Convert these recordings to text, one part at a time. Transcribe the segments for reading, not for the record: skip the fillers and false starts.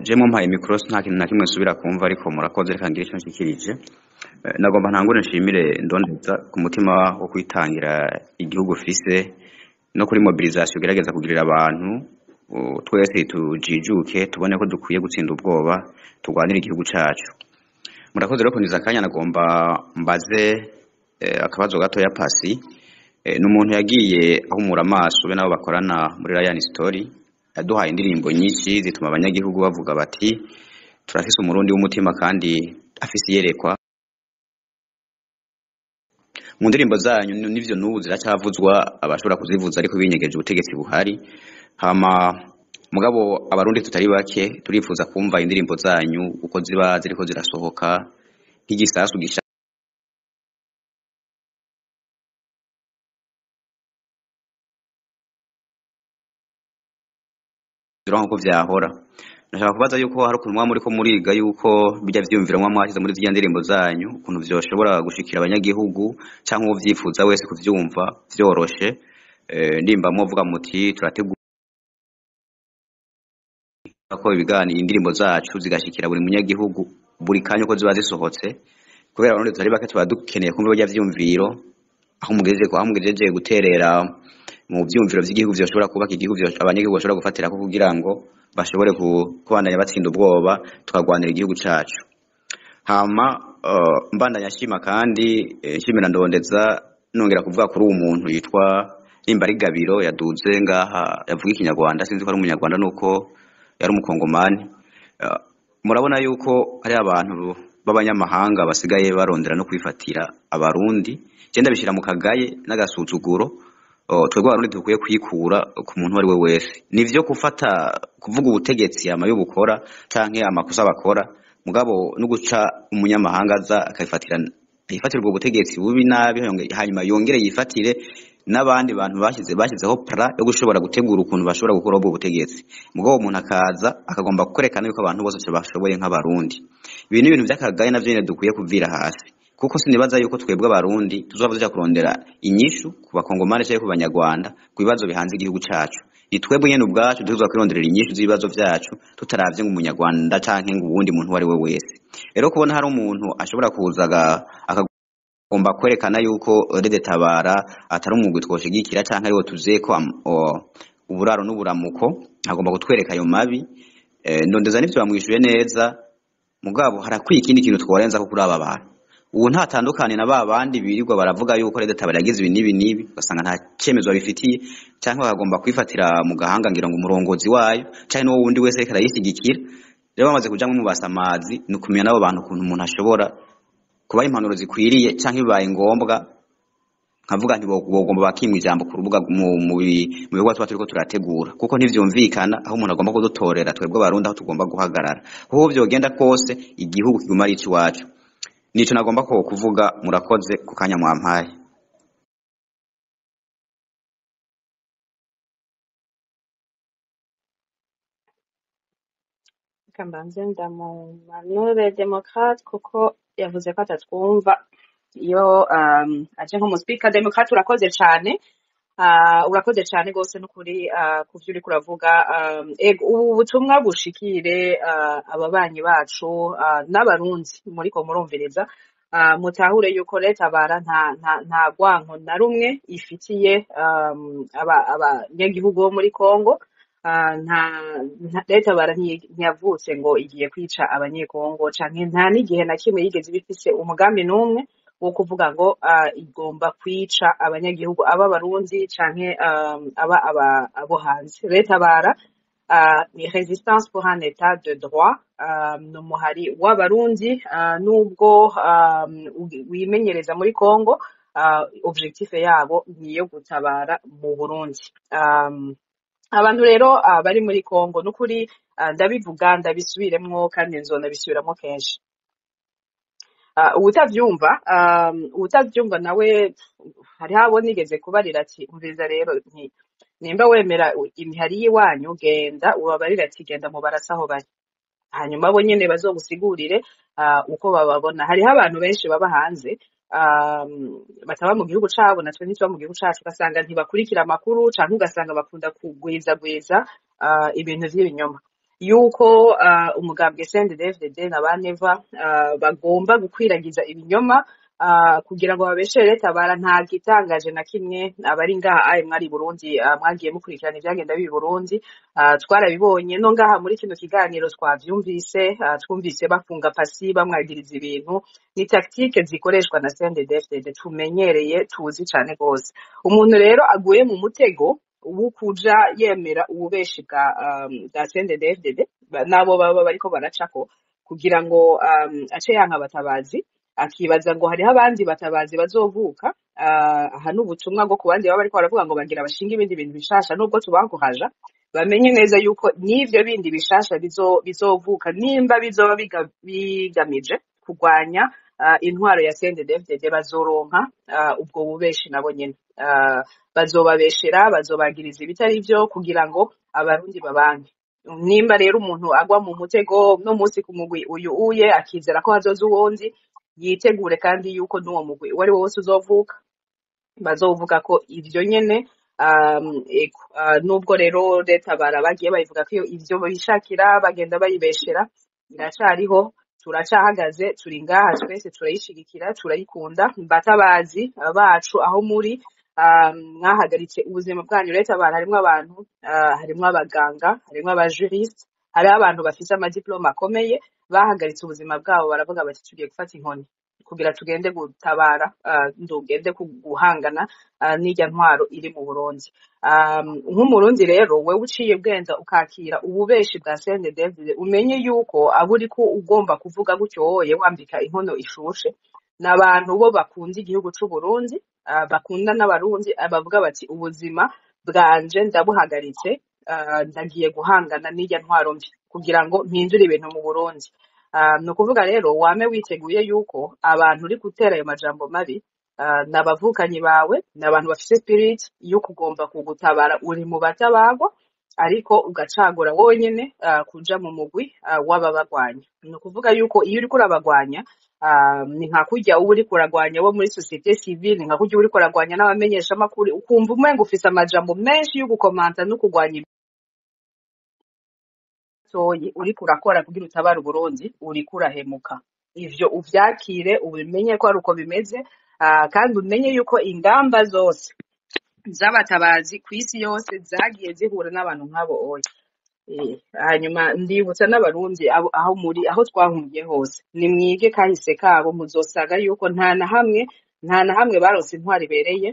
Je mumpaye micro nta kintu na kimwe nsubira kumva, ariko murakoze, reka ngire icyo nshikirije. Nagomba ntangure nshimire Ndondeza ku mutima wo kwitangira igihugu ufise no kuri mobilisation ugerageza kugirira abantu. Twese tujijuke, tubone ko dukwiye gutsinda ubwoba, turwanire igihugu cacu. Murakoze rero kundiza akanya. Nagomba mbaze akabazo gatoya Pasi. Ni umuntu yagiye ahumura amaso be nabo bakorana muri Ryan Story, yaduhaye indirimbo nyinshi zituma abanyagihugu bavuga bati turafise Umurundi w'umutima kandi afise iyerekwa. Mu ndirimbo zanyu n'ivyo n'ubu ziracyavuzwa, abashobora kuzivuza ariko binyegeje ubutegetsi buhari. Hama mugabo Abarundi tutari bake turifuza kumva indirimbo zanyu uko ziba ziriko zirasohoka nk'igisasu gishasha nkuko vyahora. Nashaka kubaza yuko hari ukuntu muba muriko muriga yuko bijya vyiyumviro muba mwashize muri zirya ndirimbo zanyu, ukuntu vyoshobora gushikira abanyagihugu canke uwovyifuza wese kuvyumva vyoroshe. Nimba muvuga muti turategura ko ibiganiro, indirimbo zacu zigashikira buri munyagihugu buri kanya uko ziba zisohotse, kubera Abarundi tutari bake tuba dukeneye kumva bijya vyiyumviro aho mugejeje guterera mu vyumviro vy'igihugu vyoshobora kubaka igihugu, abanyagihugu bashobora gufatirako kugira ngo bashobore kubandanya batsinda ubwoba, tukagwanira igihugu cacu. Hama mbandanya nshima kandi nshimira Ndondeza, nongera kuvuga kuri uwo muntu yitwa nimba ari Gabiro yaduze ngaha yavuga Ikinyarwanda, sinzi ko ari Umunyarwanda nuko yari Umukongomani. Murabona yuko hari abantu b'abanyamahanga basigaye barondera no kwifatira Abarundi. Je ndabishira mu kagaye n'agasuzuguro. Twebwe Abarundi dukwiye kwikura ku muntu uwo ari we wese. Nivyo, gufata kuvuga ubutegetsi amabi bukora canke amakosa bakora, mugabo no guca umunyamahanga aza akayifatira, yifatira ubwo butegetsi bubi nabi, hanyuma yongere yifatire n'abandi bantu bashyizeho plan yo gushobora gutegura ukuntu bashobora gukora ubwo butegetsi. Mugabo umuntu akaza akagomba kwerekana yuko abantu bose bashoboye nk'Abarundi. Ibi ni ibintu by'akagaye navyo nyene dukwiye kuvira hasi, kuko sinibaza yuko twebwe Abarundi tuzova tuja kurondera inyishu ku Bakongomani canke ku Banyarwanda ku bibazo bihanze igihugu cacu. Ni twebwe nyene ubwacu tuzoza kwironderera inyishu z'ibibazo vyacu, tutaravye ngo Umunyarwanda canke ngo uwundi muntu uwo ari we wese. Rero kubona hari umuntu ashobora kuza akagomba kwerekana yuko RED Tabara atari umugwi twoshigikira canke ariwo tuzeko uburaro n'uburamuko, agomba kutwereka ayo mabi. Ndondeza n'ivyo bamwishuye neza, mugabo harakwiye ikindi kintu tworenza ko kuri aba bantu. Ubu ntatandukanye na ba bandi birirwa baravuga yuko RED Tabara yagize ibi n'ibi n'ibi, ugasanga nta cyemezo babifitiye, canke bakagomba kwifatira mu gahanga ngira ngo umurongozi wayo canke n'uwo wundi wese ariko arayishyigikira. Rero bamaze kujamwo mu basamazi, ni ukumenya n'abo bantu ukuntu umuntu ashobora kubaha impanuro zikwiriye, canke bibaye ngombwa nkavuga nti bogomba bakimwa ijambo ku rubuga mu bikorwa tuba turiko turategura, kuko ntivyumvikana aho umuntu agomba kudutorera twebwe Abarundi aho tugomba guhagarara. Kuko vyogenda kose igihugu kiguma ari iciwacu. Nico nagomba ko kuvuga. Murakoze ku kanya mwampaye. Reka mbanze ndamumanure Democrate kuko yavuze ko atatwumva iyo aje nk'umuspeaker. Democrate, urakoze cane. Urakoze cane rwose n'ukuri ku vyo uriko uravuga. Ego, ubu butumwa bushikire ababanyi bacu n'Abarundi muriko murumviriza, mutahure yuko RED Tabara nta rwanko na rumwe ifitiye abanyagihugu bo muri Congo. RED Tabara ntiyavutse ngo igiye kwica Abanyekongo, canke nta n'igihe na kimwe yigeze iba ifise umugambi n'umwe wo kuvuga ngo igomba kwica abanyagihugu, aba Abarundi canke aba abo hanze. RED Tabara ni résistance pour un état de droit, ni umuhari w'Abarundi, nubwo wimenyereza muri Congo, objectif yabo ni iyo gutabara mu Burundi. Abantu rero bari muri Congo, n'ukuri ndabivuga, ndabisubiremwo kandi nzonabisubiramwo kenshi. Uwutavyumva nawe, hariho abo nigeze kubarira ati umviriza rero, nti nimba wemera imihari y'iwanyu, genda ubabarire ati genda mubarase aho bari, hanyuma bo nyene bazogusigurire uko bababona. Hariho abantu benshi baba hanze, bataba mu gihugu cabo, natwe ntituba mu gihugu cacu, ugasanga ntibakurikira amakuru canke ugasanga bakunda kugwizagwiza ibintu vy'ibinyoma. Yuko umugambwe CNDD-FDD na ba Neva bagomba gukwiragiza ibinyoma kugira ngo babeshere leta bara, nta gitangaje na kimwe. Abari ngaha aye mwari Burundi, mwagiye mukurikirana ivyagenda bibi Burundi, twarabibonye no ngaha muri kino kiganiro twavyumvise, twumvise bafunga pasi bamwagiriza ibintu. Ni tactique zikoreshwa na CNDD-FDD tumenyereye, tuzi cane gose. Umuntu rero aguye mu mutego wo kuja yemera ububeshi bwa CNDD-FDD nabo baba bariko baracako kugira ngo ace yanka abatabazi, akibaza ngo hariho abandi batabazi bazovuka. Aha ni ubutumwa bwo ku bandi baba bariko baravuga ngo bagira bashinga ibindi bintu bishasha. Nubwo tubakohaja, bamenye neza yuko n'ivyo bindi bishasha bizovuka, nimba bizoba bigamije kurwanya intwaro ya CNDD-FDD, bazoronka ubwo bubeshi nabo nyene. Bazobabeshera, bazobagiriza ibitari vyo kugira ngo Abarundi babanke. Nimba rero umuntu agwa mu mutego no munsi ku mugwi uyu uye akizera ko hazoza uwundi, yitegure kandi yuko n'uwo mugwi uwo ari wo wose uzovuka bazovuga ko ivyo nyene. Ego, nubwo rero leta bara bagiye bayivuga ko ivyo bishakira bagenda bayibeshera, iracariho, turacahagaze, turi ngaha twese, turayishigikira, turayikunda. Batabazi bacu aho muri, mwahagaritse ubuzima bwanyu. Leta abantu harimwo abantu, harimwo abaganga, harimwo abajuriste, hariho abantu bafise amadiplome akomeye bahagaritse ubuzima bwabo, baravuga bati: "Tugiye gufata inkoni kugira tugende gutabara, ndugende guhangana n'irya ntwaro iri mu Burundi." Nk'Umurundi rero, wewe uciye bwenza ukakira ububeshi bwa CNDD-FDD, umenye yuko abo uriko ugomba kuvuga gutyo woye wambika inkono ishushe n'abantu bo bakunda igihugu c'u Burundi, bakunda n'Abarundi, bavuga bati: "Ubuzima bwanje ndabuhagaritse, ndagiye guhangana n'irya ntwaro mbi kugira ngo mpindure ibintu mu Burundi." Ni ukuvuga rero wame witeguye yuko abantu uri gutera ayo majambo mabi ni abavukanyi bawe, ni abantu bafise spirit yo kugomba kugutabara. Uri mu batabagwa, ariko ugacagura wonyene kuja mu mugwi w'ababagwanya. Ni ukuvuga yuko iyo uriko urabagwanya, ni nka kurya uba uriko uragwanya bo muri société civile, ni nka kurya uba uriko uragwanya n'abamenyeshamakuru, ukumva umengo ufise amajambo menshi yo gukomanta no kugwanya ibitoyi uriko urakora kugira utabare Uburundi, uriko urahemuka. Ivyo uvyakire, ubimenye ko ari uko bimeze, kandi umenye yuko ingamba zose z'abatabazi kw'isi yose zagiye zihura n'abantu nk'abo oya. Hanyuma ndibutsa n'Abarundi aho muri, aho twahungiye hose, nimwige kahise kabo, muzosanga yuko nta na hamwe, nta na hamwe baronse intwaro ibereye,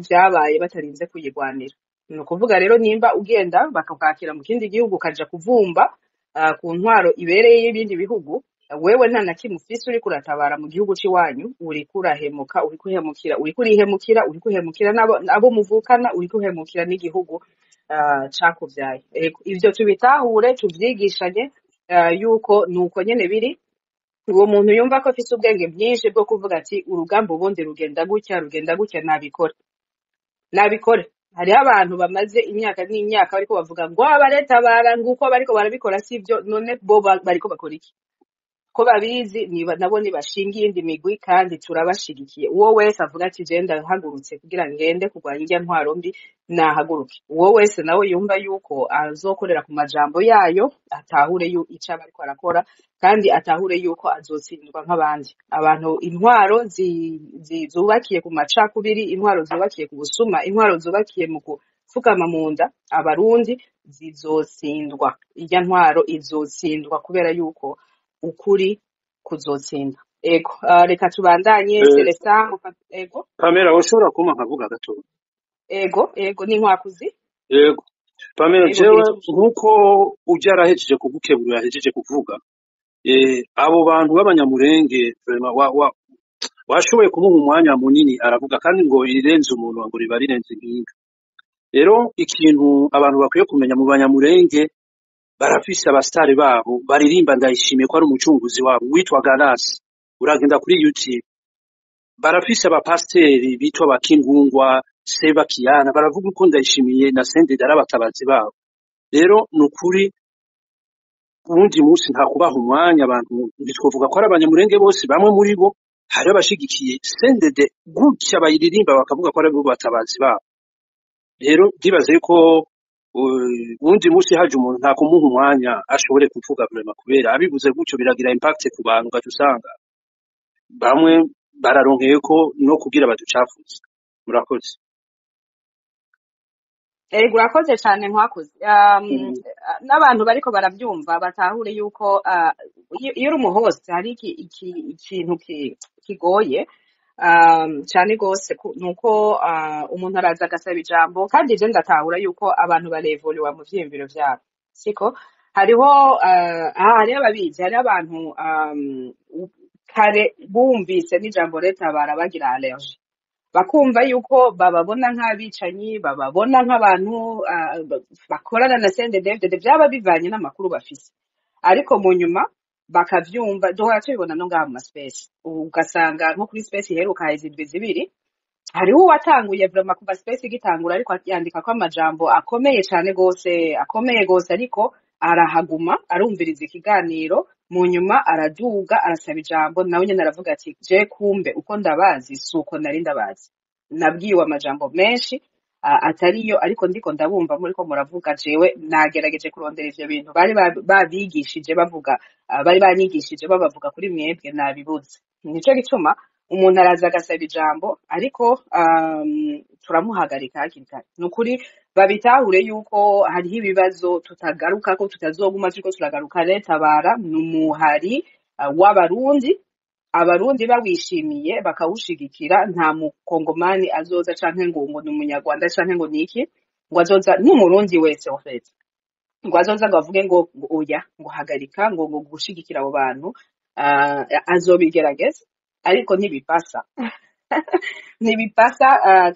vyabaye batarinze kuyigwanira. Ni ukuvuga rero nimba ugenda bakakwakira mu kindi gihugu, ukaja kuvumba ku ntwaro ibereye y'ibindi bihugu, wewe nta na kimwe ufise uriko uratabara mu gihugu c'iwanyu, uriko urahemuka, uriko uhemukira, uriko urihemukira, uriko uhemukira n'abo muvukana, uriko uhemukira n'igihugu cakuvyaye. Ego, ivyo tubitahure, tuvyigishanye, yuko nuko nyene biri. Uwo muntu yumva ko afise ubwenge bwinshi bwo kuvuga ati: "Urugamba ubundi rugenda gutya, rugenda gutya," nabikore, nabikore. Hariho abantu bamaze imyaka n'imyaka bariko bavuga ngo abaretabara nguko bariko barabikora sivyo. None bo bariko bakora iki ko babizi? Niba nabo nibashinga iyindi migwi, kandi turabashigikiye. Uwo wese avuga ati: "Je ndahagurutse kugira ngende kurwanya irya ntwaro mbi," nahaguruke. Uwo wese nawe yumva yuko azokorera ku majambo yayo, atahure ico aba ariko arakora, kandi atahure yuko azotsindwa nk'abandi abantu. Intwaro zubakiye ku macakubiri, intwaro zubakiye ku busuma, intwaro zubakiye mu gupfukama mu nda Abarundi zizotsindwa. Irya ntwaro izotsindwa kubera yuko ukuri kuzotsinda. Ego, reka tubandanye. Celestin, ego. Pamela, ushobora kumpa nkavuga gato? Ego, ego, ni nkwakuzi. Yego Pamela. Ego. Jewe Gira icyo. Nkuko ujya arahejeje kugukebura, yahejeje kuvuga, abo bantu b'Abanyamurenge vraiment washoboye kumuha umwanya munini aravuga, kandi ngo irirenze umuntu ngo riba rirenze impinga. Rero ikintu abantu bakwiye kumenya, mu Banyamurenge barafise abasitari babo baririmba Ndayishimiye ko ari umucunguzi wabo, witwa Galasi, uragenda kuri YouTube. Barafise abapasiteri bitwa Bakingungwa Sebakiyana, baravuga uko Ndayishimiye na Senderi ari abatabazi babo. Rero ni ukuri, uwundi munsi nta kubaha umwanya abantu, ntitwovuga ko ari Abanyamurenge bose. Bamwe muri bo hari abashigikiye Sendede gutya bayiririmba bakavuga ko ari bo batabazi babo. Rero ndibaza yuko Uwundi munsi haje umuntu nta kumuha umwanya ashobore kuvuga vraiment, kubera abivuze gutyo biragira impact ku bantu, ugaca usanga bamwe bararonkeyeko no kugira baducafuze. Murakoze. Ego, urakoze cyane nkwakuze. N'abantu bariko baravyumva batahure yuko iyo uri umuhost hari ikintu kigoye cane gose, nuko umuntu araza agasaba ijambo, kandi je ndatahura yuko abantu barevuriwa mu vyiyumviro vyabo, siko hariho hariho ababizi, hariho abantu kare bumvise n'ijambo leta barabagira allergie, bakumva yuko bababona nk'abicanyi, bababona nk'abantu bakorana na CNDD-FDD, byaba bivanye n'amakuru bafise, ariko mu nyuma bakavyumva. Duhora tubibona no ngaha mu maspace, ugasanga nko kuri space iheruka haheze indwi 2 hariho uwatanguye vraiment kuva space igitangura, ariko yandika ko amajambo akomeye cane gose, akomeye gose, ariko arahaguma arumviriza ikiganiro, mu nyuma araduga arasaba ijambo, nawe nyene aravuga ati: "Je kumbe uko ndabazi si uko nari ndabazi, nabwiwe amajambo menshi atariyo, ariko ndiko ndabumva muriko muravuga, jewe nagerageje kurondera ivyo bintu bari babigishije bavuga, bari banyigishije babavuga kuri mwebwe, nabibuze." Nico gituma umuntu araza agasaba ijambo, ariko turamuhagarika hakiri kare. Ni ukuri babitahure yuko hariho ibibazo tutagarukako, tutazoguma turiko turagaruka. Retabara ni umuhari w'Abarundi, Abarundi bawishimiye bakawushigikira. Nta mukongomani azoza canke ngo ni umunyarwanda canke ngo niki ngo azoza, n'umurundi wese en fait, ngo azoza ngo avuge ngo oya, ngo hagarika, ngo gushigikira abo bantu. Azobigerageza, ariko ntibipasa, ntibipasa.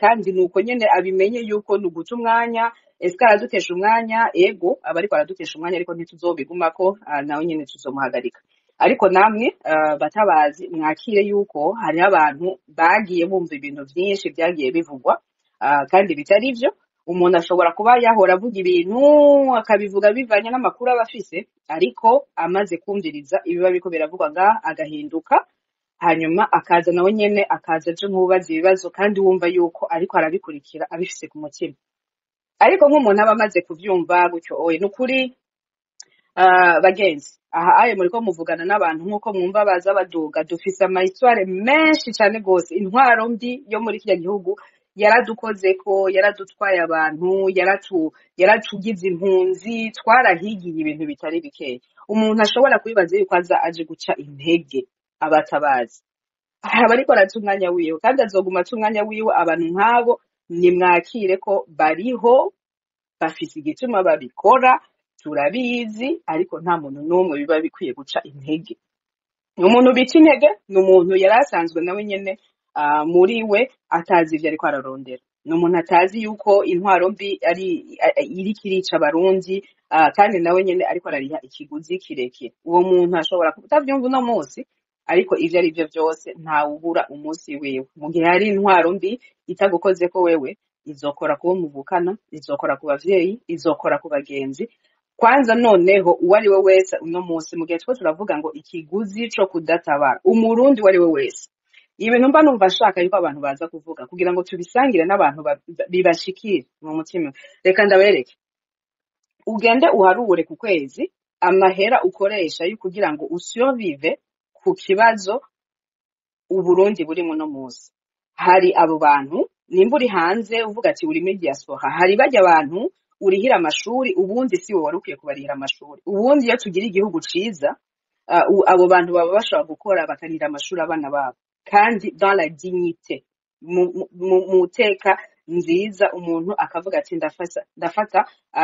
Kandi nuko nyene abimenye yuko ni uguta umwanya. Ese aradutesha umwanya? Ego, aba ariko aradutesha umwanya, ariko ntituzobigumako, nawe nyene tuzomuhagarika. Ariko namwe batabazi, mwakire yuko hariho abantu bagiye bumva ibintu vyinshi vyagiye bivugwa kandi bitari vyo. Umuntu ashobora kuba yahora avuga ibintu, akabivuga bivanye n'amakuru aba afise, ariko amaze kumviriza ibiba biriko biravugwa ngaha agahinduka, hanyuma akaza nawe nyene akaza aje nk'ubaza ibibazo, kandi wumva yuko ariko arabikurikira abifise ku mutima. Ariko nk'umuntu aba amaze kuvyumva gutyo, oye, nukuri bagenzi, aha aye muriko muvugana n'abantu nk'uko mwumva baza baduga, dufise ama histoire menshi cane gose. Intwaro mbi yo muri kiriya gihugu yaradukozeko, yaradutwaye abantu, yaratugize impunzi, twarahigiye ibintu bitari bikeya. Umuntu ashobora kwibaza yuko aza aje guca intege abatabazi, aba ariko arata umwanya wiwe, kandi azoguma ata umwanya wiwe. Abantu nk'abo nimwakire ko bariho, bafise igituma babikora, turabizi, ariko nta muntu n'umwe biba bikwiye guca intege. Umuntu bica intege ni umuntu yari asanzwe nawe nyene muri we atazi ivyo ariko ararondera, ni umuntu atazi yuko intwaro mbi ari iriko irica Abarundi, kandi nawe nyene ariko arariha ikiguzi kirekire. Uwo muntu ashobora kutavyumva uno munsi, ariko ivyo ari vyo vyose ntawubura umunsi wiwe. Mu gihe hari intwaro mbi itagukozeko wewe, izokora kubo muvukana, izokora ku bavyeyi, izokora ku bagenzi. Kwanza noneho uwo ari we wese uno munsi, mu gihe turiko turavuga ngo ikiguzi co kudatabara, Umurundi uwo ari we wese, ibintu mba numva nshaka yuko abantu baza kuvuga kugira ngo tubisangire n'abantu bibashikire mu mutima. Reka ndabereke: ugende uharure ku kwezi amahera ukoresha yo kugira ngo usurvive ku kibazo Uburundi buri muno munsi. Hari abo bantu, nimba uri hanze uvuga ati uri muri diaspora, hari barya abantu urihira amashuri, ubundi si wowe wari ukwiye kubarihira amashuri. Ubundi iyo tugira igihugu ciza, abo bantu baba bashobora gukora bakarihira amashuri abana babo, kandi dans la dignité, mu teka nziza, umuntu akavuga ati: Ndafata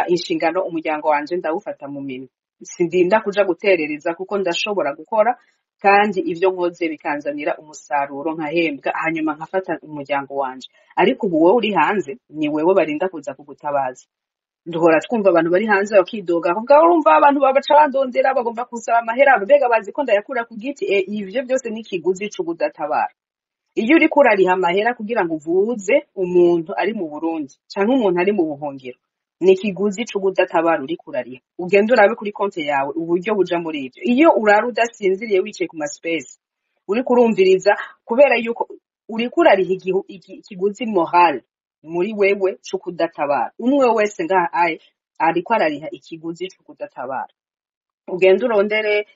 inshingano, umuryango wanje ndawufata mu minwe, sindinda kuja guterereza kuko ndashobora gukora, kandi ivyo nkoze bikanzanira umusaruro, nkahembwa, hanyuma nkafata umuryango wanje." Ariko ubu wowe uri hanze ni wewe barinda kuza kugutabaza. Duhora twumva abantu bari hanze bakidoga, kuvuga: "Urumva abantu babaca bandondera, bagomba kunsaba amahera, mbega bazi ko ndayakura ku giti?" Ivyo byose ni ikiguzi c'ukudatabara. Iyo uriko urariha amahera kugira ngo uvuze umuntu ari mu Burundi canke umuntu ari mu buhungiro, ni ikiguzi c'ukudatabara uriko urariha. Ugende urabe kuri konti yawe uburyo buja muri ivyo. Iyo urara udasinziriye, wicaye ku maspace uriko urumviriza, kubera yuko uriko urariha ikiguzi moral muri wewe c'ukudatabara, umwe wese ngaha aye. Ariko arariha ikiguzi co kudatabara. Ugenda urondere,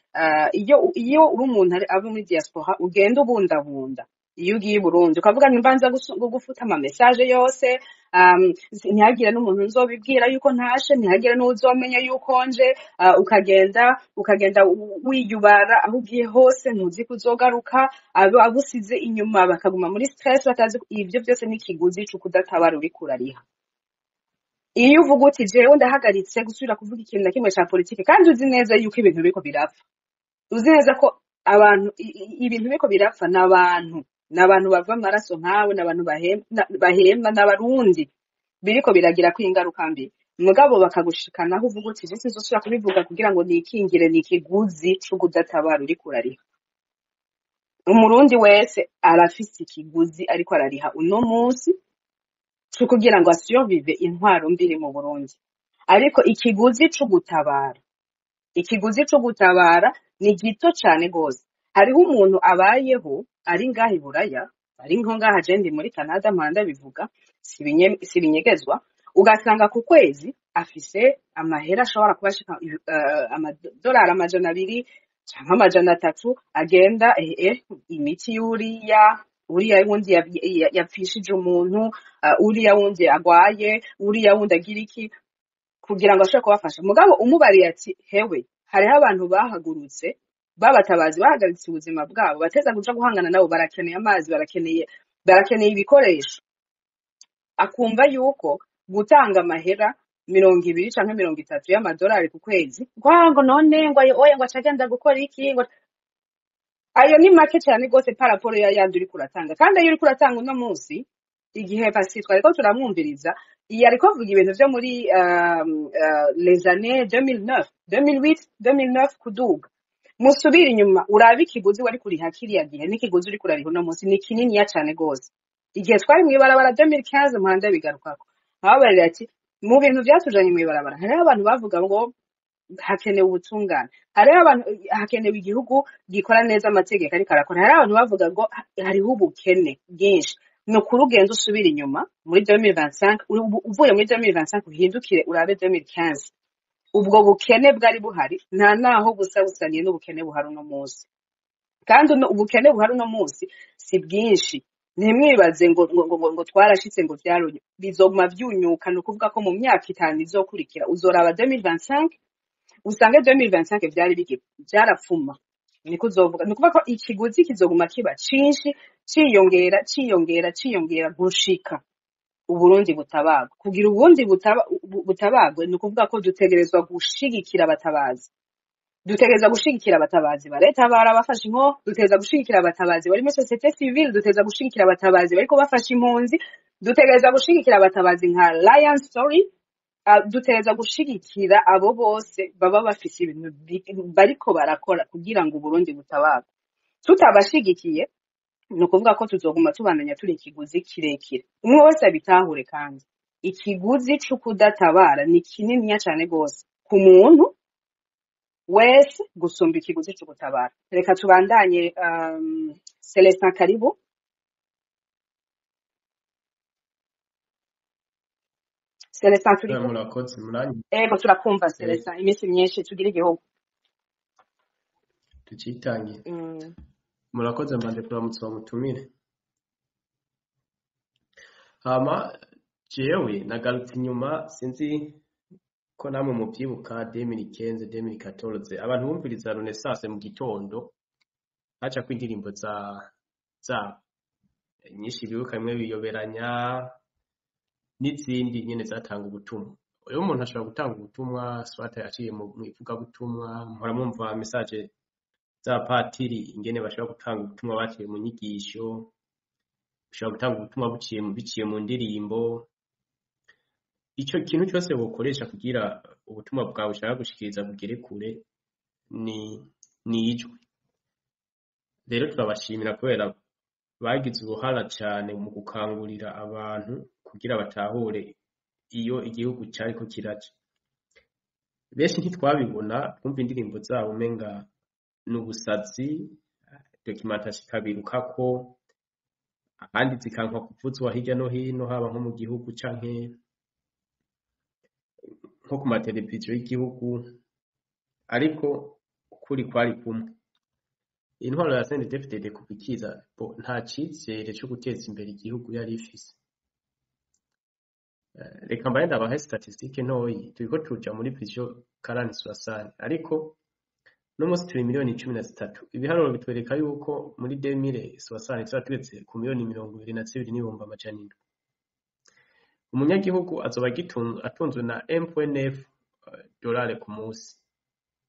iyo uri umuntu aba muri diaspora, ugenda ubundabunda. Iyo ugiye i Burundi ukavuga nti mbanza gufuta ama message yose, ntihagire n'umuntu nzobibwira yuko ntashe, ntihagire n'uzomenya yuko nje, ukagenda wiyubara aho ugiye hose, ntuzi ko uzogaruka, abo abusize inyuma bakaguma muri stress batazi. Ivyo byose n'ikiguzi co kudatabara uriko urariha. Iyo uvuga uti jewe ndahagaritse gusubira kuvuga ikintu na kimwe ca politike, kandi uzi neza yuko ibintu biriko birapfa, uzi neza ko abantu ibintu biriko birapfa n'abantu bava amaraso nkawe, n'abantu bahema, n'abarundi biriko biragira ko ingaruka mbi, mugabo bakagushikanaho uvuga uti je sinzosubira kubivuga kugira ngo nikingire, ni ikiguzi co kudatabara uriko urariha. Umurundi wese arafise ikiguzi ariko arariha uno munsi co kugira ngo asurvive intwaro mbi iri mu Burundi. Ariko ikiguzi co gutabara, ikiguzi co gutabara ni gito cane gose. Hariho umuntu abayeho ari ngaha i Buraya, ari nko ngaha, je ndi muri Canada, mpora ndabivuga, si ibinyegezwa, ugasanga ku kwezi afise amahera ashobora kuba ashika amadolari 200 canke 300, agenda imiti y'uriya, uriya wundi yapfishije umuntu, uriya wundi agwaye, uriya wundi agira iki, kugira ngo ashobore kubafasha. Mugabo umubariye ati hewe, hariho abantu bahagurutse babatabazi, bahagaritse ubuzima bwabo, bateza kuja guhangana nabo, barakeneye amazi, barakeneye ibikoresho, akumva yuko gutanga amahera 20 canke 30 y'amadolari ku kwezi, ngo none ngo ayo oya, ngo acagenda gukora iki, ngo ayo ni make cyane rwose par rapport ya yandi uriko uratanga. Kandi ayo uriko uratanga uno munsi, igihe pasi twariko turamwumviriza, iyo ariko avuga ibintu vyo muri les années 2009, 2008, 2009 kuduga. Musubire inyuma urabe ikiguzi wari kuriha kiriya gihe n'ikiguzi uriko urariha uno munsi, ni kininiya cane rwose. Igihe twari mw'ibarabara 2015, muhanda bigarukako, nkababarira ati mu bintu vyatujanye mw'ibarabara hariho abantu bavuga ngo hakenewe ubutungane, hariho abantu hakenewe igihugu gikora neza amategeko ariko arakora, hariho abantu bavuga ngo hariho ubukene bwinshi. Ni ukuri ugenda usubira inyuma muri 2025, uvuye muri 2025 uhindukire urabe 2015, ubwo bukene bwari buhari nta naho busa busaniye n'ubukene buhari uno munsi. Kandi ubukene buhari uno munsi si bwinshi. Ntimwibaze ngo twarashitse, ngo vyarunye, bizoguma vyunyuka. Ni ukuvuga ko mu myaka 5 izokurikira uzoraba 2025, usange 2025 vyari bigi vyarapfuma, niko uzovuga. Ni ukuvuga ko ikiguzi kizoguma kiba cinshi, ciyongera, ciyongera, ciyongera, gushika Uburundi butabagwe. Kugira Uburundi butabagwe, ni ukuvuga ko dutegerezwa gushigikira abatabazi, dutegereza gushigikira abatabazi ba leta barabafashe inko, dutegereza gushigikira abatabazi bari muri société civile, dutegereza gushigikira abatabazi bariko bafasha impunzi, dutegereza gushigikira abatabazi nka Lion Story, dutegereza gushigikira abo bose baba bafise ibintu bariko barakora kugira ngo Uburundi butabagwe. Tutabashigikiye, ni ukuvuga ko tuzoguma tubandanya turi ikiguzi kirekire. Umwe wese abitahure. Kandi ikiguzi co kudatabara ni kininiya cane gose ku muntu wese gusumba ikiguzi co gutabara. Reka tubandanye. Celestin, karibu. Celestin, turi kumwe? Murakoze, muranyi. Ego, turakumva. Celestin, iminsi myinshi, tugire igihugu. Tucitangiye. Murakoze, mbanje kuramutsa mutumire. Hama jewe nagarutse inyuma, sinzi ko namwe muvyibuka, 2015, 2014, abantu bumviriza Renaissance mu gitondo, hacako indirimbo za zabo nyinshi, bibuka bimwe biyoberanya n'izindi nyene zatanga ubutumwa. Rero umuntu ashobora gutanga ubutumwa soit aciye mu ivugabutumwa, muhora mwumva message z'abapatiri ingene bashobora gutanga ubutumwa baciye mu nyigisho, ushobora gutanga ubutumwa biciye mu ndirimbo. Ico kintu cyose wokoresha kugira ubutumwa bwawe ushaka gushikiriza bugere kure ni ijwi. Rero turabashimira kubera bagize uruhara cane mu gukangurira abantu kugira batahure iyo igihugu cariko kiraja. Benshi ntitwabibona, twumva indirimbo zabo umenga ni ubusazi, documentation ikabirukako, ahandi zikankwa kuvuzwa hirya no hino, haba nko mu gihugu canke nko ku mateleviziyo y'igihugu, ariko ukuri kwari kumwe. Intwaro ya CNDD-FDD kuva ikiza bo nta cizere co guteza imbere igihugu yari ifise. Reka mbaye ndabahe statistique ntoyi. Turiko tuja muri vision 40-60, ariko no munsi turi miliyoni 13. Ibiharuro bitwereka yuko muri 2060 tuba tugeze ku miliyoni 22,700. Umunyagihugu azoba atunzwe na 1.9 dolari ku munsi.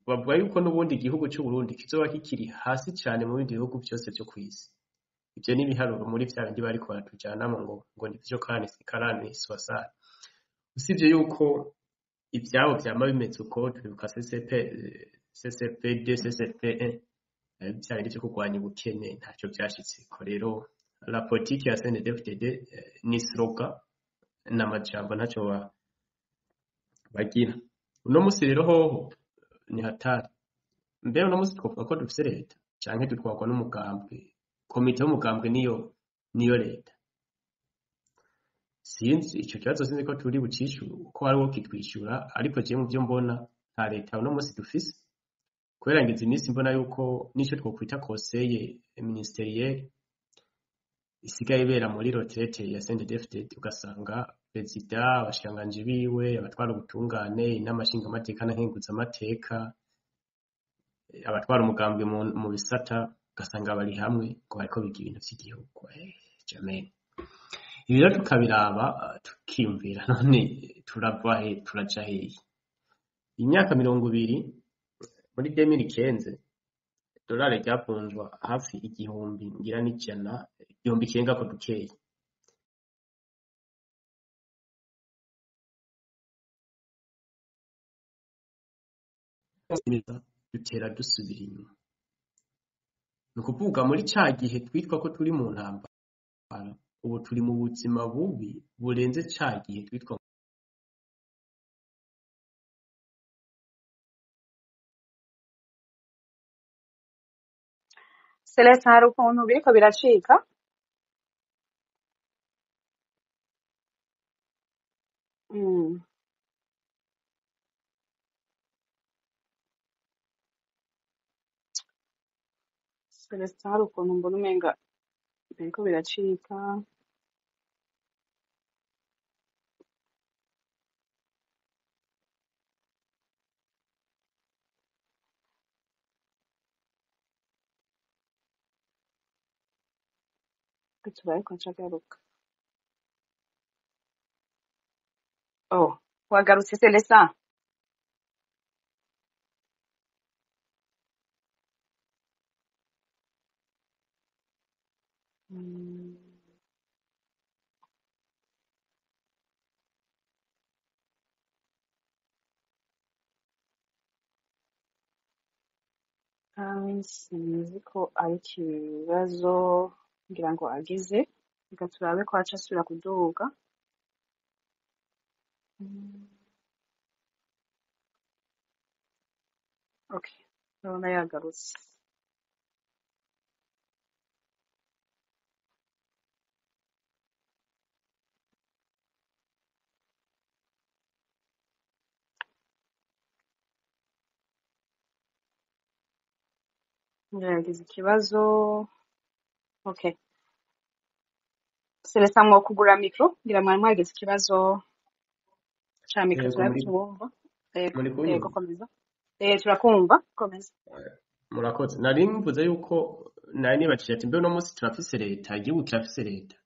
Bavuga yuko n'ubundi igihugu c'u Burundi kizoba kikiri hasi cane mu bindi bihugu vyose vyo kw'isi. Ivyo ni ibiharuro muri vya bindi bariko baratujanamwo ngo ni vyo 40-60. Usivye yuko ivyabo vyama bimeze uko, turibuka CCP, CCP2, CCP1, vya bindi vyo kurwanya ubukene, ntacyo vyashitseko. Rero la politique ya CNDD-FDD ni slogan n'amajambo, ntacyo bagira. Uno musi rero hoho ni hatari. Mbere uno musi twovuga ko dufise leta canke dutwarwa n'umugambwe? Komite y'umugambwe niyo leta? Sinzi ico kibazo, sinzi ko turi bucishure ko hari uwo kitwishura, ariko jewe mu vyo mbona nta leta uno musi dufise, kubera ngize iminsi mbona yuko n'ico twokwita conseil ministériel isigaye ibera muri retraite ya CNDD-FDD, ugasanga perezida, abashikiranganji biwe, abatwara ubutungane, inama nshingamateka na nkenguzamateka, abatwara umugambwe mu bisata, ugasanga bari hamwe ngo bariko biga ibintu vy'igihugu. Jamais. Ibi rero tukabiraba, tukiyumvira: none turava he, turaja hehe? Imyaka 20, muri 2015 dolari ryavunjwa hafi igihumbi ngira n'ijana, igihumbi kirengako dukeyi. Dutera dusubira inyuma. Ni ukuvuga muri ca gihe twitwa ko turi mu ntambara, ubu turi mu buzima bubi burenze ca gihe twitwa. Celestin, hari ukuntu biriko biracika. Celestin, hari ukuntu mbona umenga biriko biracika. Turabe ko ncagaruka. Oh, wagarutse Celestin? Sinzi ko ari ikibazo ngira ngo agize. Reka turabe ko aca asubira kuduga. Okay, ndabona yagarutse. Ngira yagize ikibazo. Okay. Celestin, mwokugura micro, ngira mwari mwagize ikibazo ca micro. Yego. Turabe Muri tubumva. Yego. Muri Yego. kunyumva? Komeza. Turakumva, komeza. Murakoze. Nari mvuze yuko nari nibajije ati: mbe uno munsi turafise leta, igihugu kirafise leta?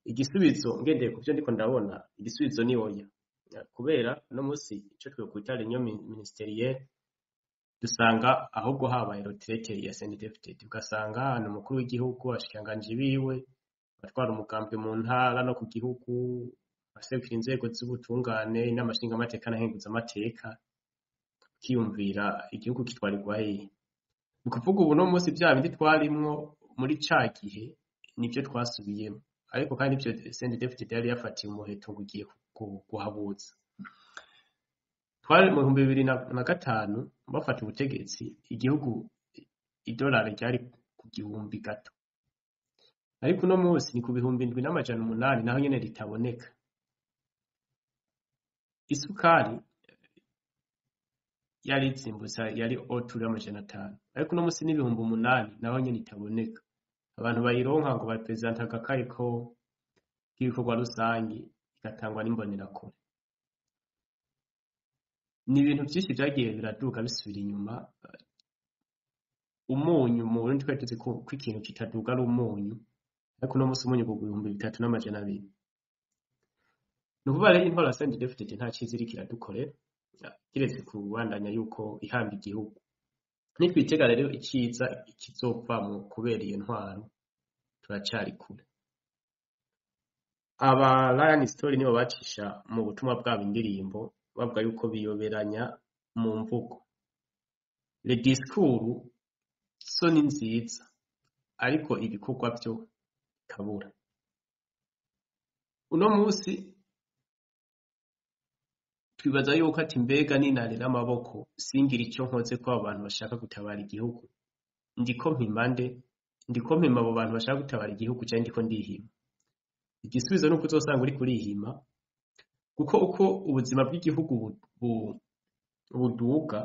Igisubizo, ngendeye ku byo ndiko ndabona, igisubizo ni oya, kubera uno munsi ico twokwita réunion ministérielle dusanga ahubwo habaye retraite ya CNDD-FDD, ugasanga ni umukuru w'igihugu, abashikiranganji biwe, abatwara umugambwe mu ntara no ku gihugu, abaserukira inzego z'ubutungane, inama nshingamateka na nkenguzamateka. Ukiyumvira igihugu kitwarirwa hehe? Ni ukuvuga ubu no munsi vya bindi twarimwo muri ca gihe nivyo twasubiyemo, ariko kandi ivyo CNDD-FDD yari yafatiye umuheto ngo ugiye guhabuza. Twari mu 2005 bafata ubutegetsi, igihugu idolari ryari ku gihumbi gato, ariko uno munsi ni ku 7800, naho nyene ritaboneka. Isukari Yari izimbutse, yari autour y'500, ariko uno musi n'8,000, naho nyene itaboneka. Abantu bayironka ngo bapresenta agakaye ko k'ibikorwa rusangi, igatangwa n'imbonerakure. Ni ibintu vyinshi vyagiye biraduga bisubira inyuma. Umunyu mu Burundi, twari tuzi ko ikintu kitaduga ari umunyu, ariko uno musi umunyu ugurwa 3200. Ni ukuvuga rero intwaro ya CNDD-FDD nta ciza iriko iradukorera, kiretse kubandanya yuko ihamba igihugu. Nitwitega rero iciza kizovamwo kubera iyo ntwaro, turacari kure. Aba Lion Story nibo bacisha mu butumwa bwabo indirimbo bavuga yuko biyoberanya mu mvugo. Le discours so ni nziza, ariko ibikorwa vyo bikabura. Uno musi twibaza yuko ati: "Mbega ninarera amaboko singira ico nkoze ko abo bantu bashaka gutabara igihugu, ndiko mpima nde? Ndiko mpima abo bantu bashaka gutabara igihugu canke ndiko ndihima?" Igisubizo nuko uzosanga uriko urihima, kuko uko ubuzima bw'igihugu buduga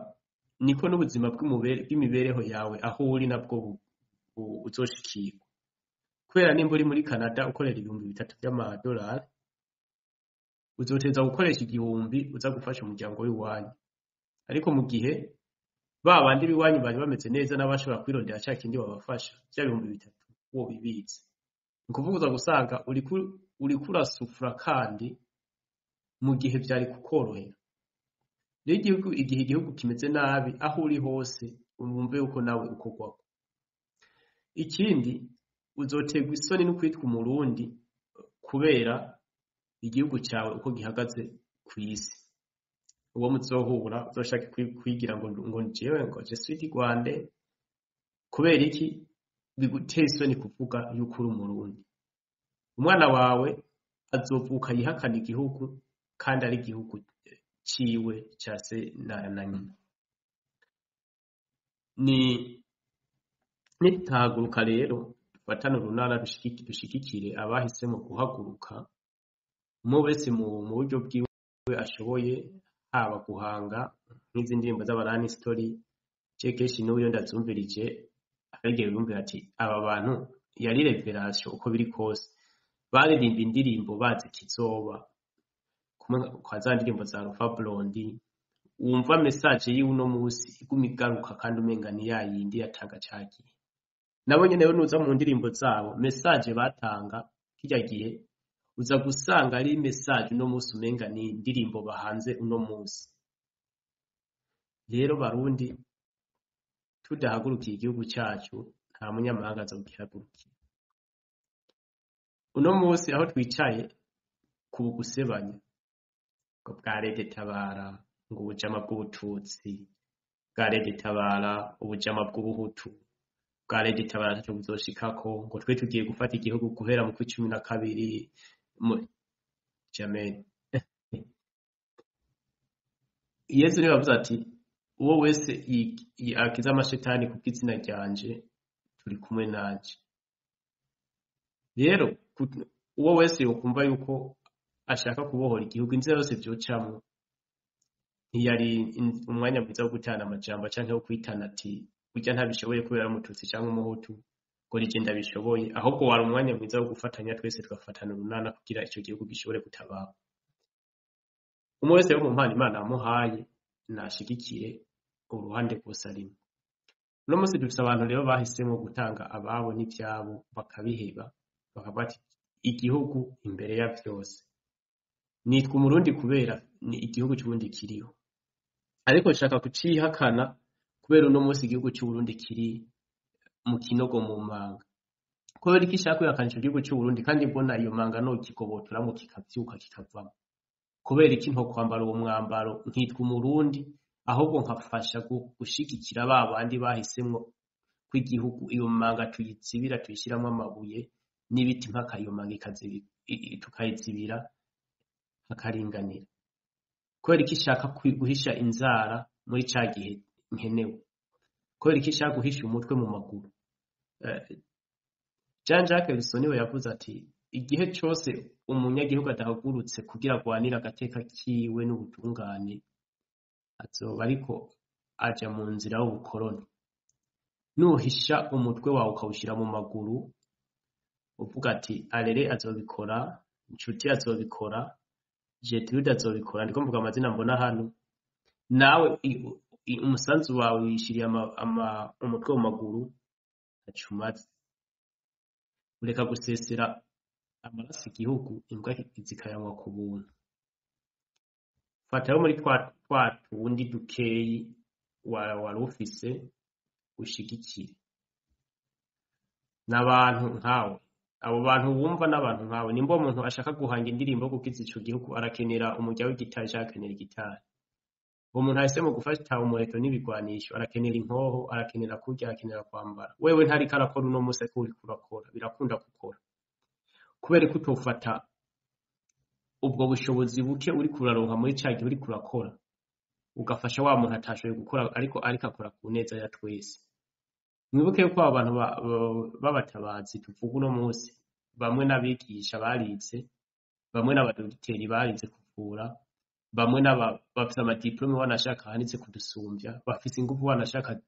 niko n'ubuzima bw'imibereho yawe aho uri nabwo uzoshikirwa. Kubera nimba uri muri Canada ukorera 3000 vy'amadolari, uzoteza gukoresha 1000 uza gufasha umuryango w'iwanyu. Ariko mu gihe ba bandi b'iwanyu bari bameze neza n'abashobora kwirondera ca kindi babafasha, vya 3000 wobibitse, ni ukuvuga uza gusanga uriko urasufura kandi mu gihe vyari kukorohera. Rero igihe igihugu kimeze nabi, aho uri hose wumve yuko nawe ukorwako. Ikindi, uzoterwa isoni no kwitwa Umurundi kubera igihugu cawe uko gihagaze kw'isi. Uwo muzohura uzoshake kwigira ngo jewe ngo je suis du Rwanda. Kubera iki biguteye isoni kuvuga yuko uri Umurundi? Umwana wawe azovuka yihakana igihugu kandi ari igihugu ciwe ca se na nyina. Ni nitutahaguruka rero dufatane urunana, dushigikire abahisemwo guhaguruka, umwe wese mu buryo bwiwe ashoboye, haba guhanga nk'izi ndirimbo z'abarani story. Je kenshi n'ubu iyo ndazumvirije, hari igihe biyumvira ati: "Aba bantu yari révélation." Uko biri kose baririmba indirimbo bazi ikizoba. Kumwe kwa za ndirimbo za Alpha Blondy, wumva message yiwe uno musi iguma igaruka kandi umenga ni ya yindi yatanga ca gihe. Nabo nyene rero nuza mu ndirimbo zabo, message batanga kirya gihe uza gusanga ari message uno musi umenga ni indirimbo bahanze uno musi. Rero Barundi, tudahagurukiye igihugu cacu, nta munyamahanga azogihagurukira. Uno musi aho twicaye ku gusebanya ngo bwa Rede Tabara, ngo ubujama bw'ubututsi bwa Rede Tabara, ubujama bw'ubuhutu bwa Rede Tabara taco buzoshikako, ngo twe tugiye gufata igihugu guhera mu kwa 12 jamais. Yesu niwe yavuze ati: "Uwo wese akiza amashetani kubw'izina ryanje, turi kumwe nanje." Rero uwo wese yokumva yuko ashaka kubohora igihugu, inzira yose vyocamwo, ntiyari umwanya mwiza wo gutana amajambo canke wo kwitana ati: "Burya ntabishoboye kubera ari umututsi canke umuhutu," ngo nije ndabishoboye. Ahubwo wari umwanya mwiza wo gufatanya twese, tugafatana urunana kugira ico gihugu gishobore gutabarwa. Umwe wese wo mu mpano Imana yamuhaye nashigikire uruhande rwose arimwo. Uno munsi dufise abantu rero bahisemwo gutanga ababo n'ivyabo bakabiheba, bakavuga ati: "Igihugu imbere ya vyose. Nitwa Umurundi kubera ni igihugu c'Uburundi kiriho, ariko nshaka kucihakana kubera uno munsi igihugu c'Uburundi kiri mu kinogo, mu manga. Kubera iki nshaka kwihakana ico gihugu c'Uburundi kandi mbona iyo manga nokigobotoramwo kikavyuka kikavamwo? Kubera iki ntokwambara uwo mwambaro nkitwa Umurundi, ahubwo nkafasha gushigikira ba bandi bahisemwo ko igihugu iyo manga tuyizibira, tuyishiramwo amabuye n'ibiti mpaka iyo manga tukayizibira hakaringanira? Kubera iki nshaka guhisha inzara muri ca gihe nkenewe? Kubera iki nshaka guhisha umutwe mu maguru?" Jean Jacques Rousseau niwe yavuze ati: "Igihe cose umunyagihugu adahagurutse kugira agwanire agateka kiwe n'ubutungane, azoba ariko aja mu nzira y'ubukoroni. Nuhisha umutwe wawe ukawushyira mu maguru, uvuga ati arere azobikora, inshuti azobikora, Gertrude azobikora, ndiko mvuga amazina mbona hano, nawe umusanzu wawe wishiriye umutwe mu maguru, ntaco umaze. Ureka gusesera amaraso igihugu, imbwa zikayanywa ku buntu. Fatayo muri twa tundi dukeyi wari ufise, ushigikire n'abantu nkawe. Abo bantu wumva n'abantu nkawe. Nimba umuntu ashaka guhanga indirimbo yo gukiza ico gihugu, arakenera umurya w'igitari canke akenera igitari. Uwo muntu ahisemo gufata umuheto n'ibigwanisho, arakenera inkoho, arakenera kurya, arakenera kwambara. Wewe ntariko arakora uno musi, ariko uriko urakora, birakunda gukora. Kubera ko utofata ubwo bushobozi buke uriko uraronka muri ca gihe uriko urakora, ugafasha wa muntu atashoboye gukora, ariko akora ku neza ya twese. Mwibuke yuko abo bantu b'abatabazi tuvuga uno munsi, bamwe n'abigisha barize, bamwe n'abadogiteri barize kuvura, bamwe bafise amadiplome wanashaka ahanitse kudusumvya, bafise inguvu wanashaka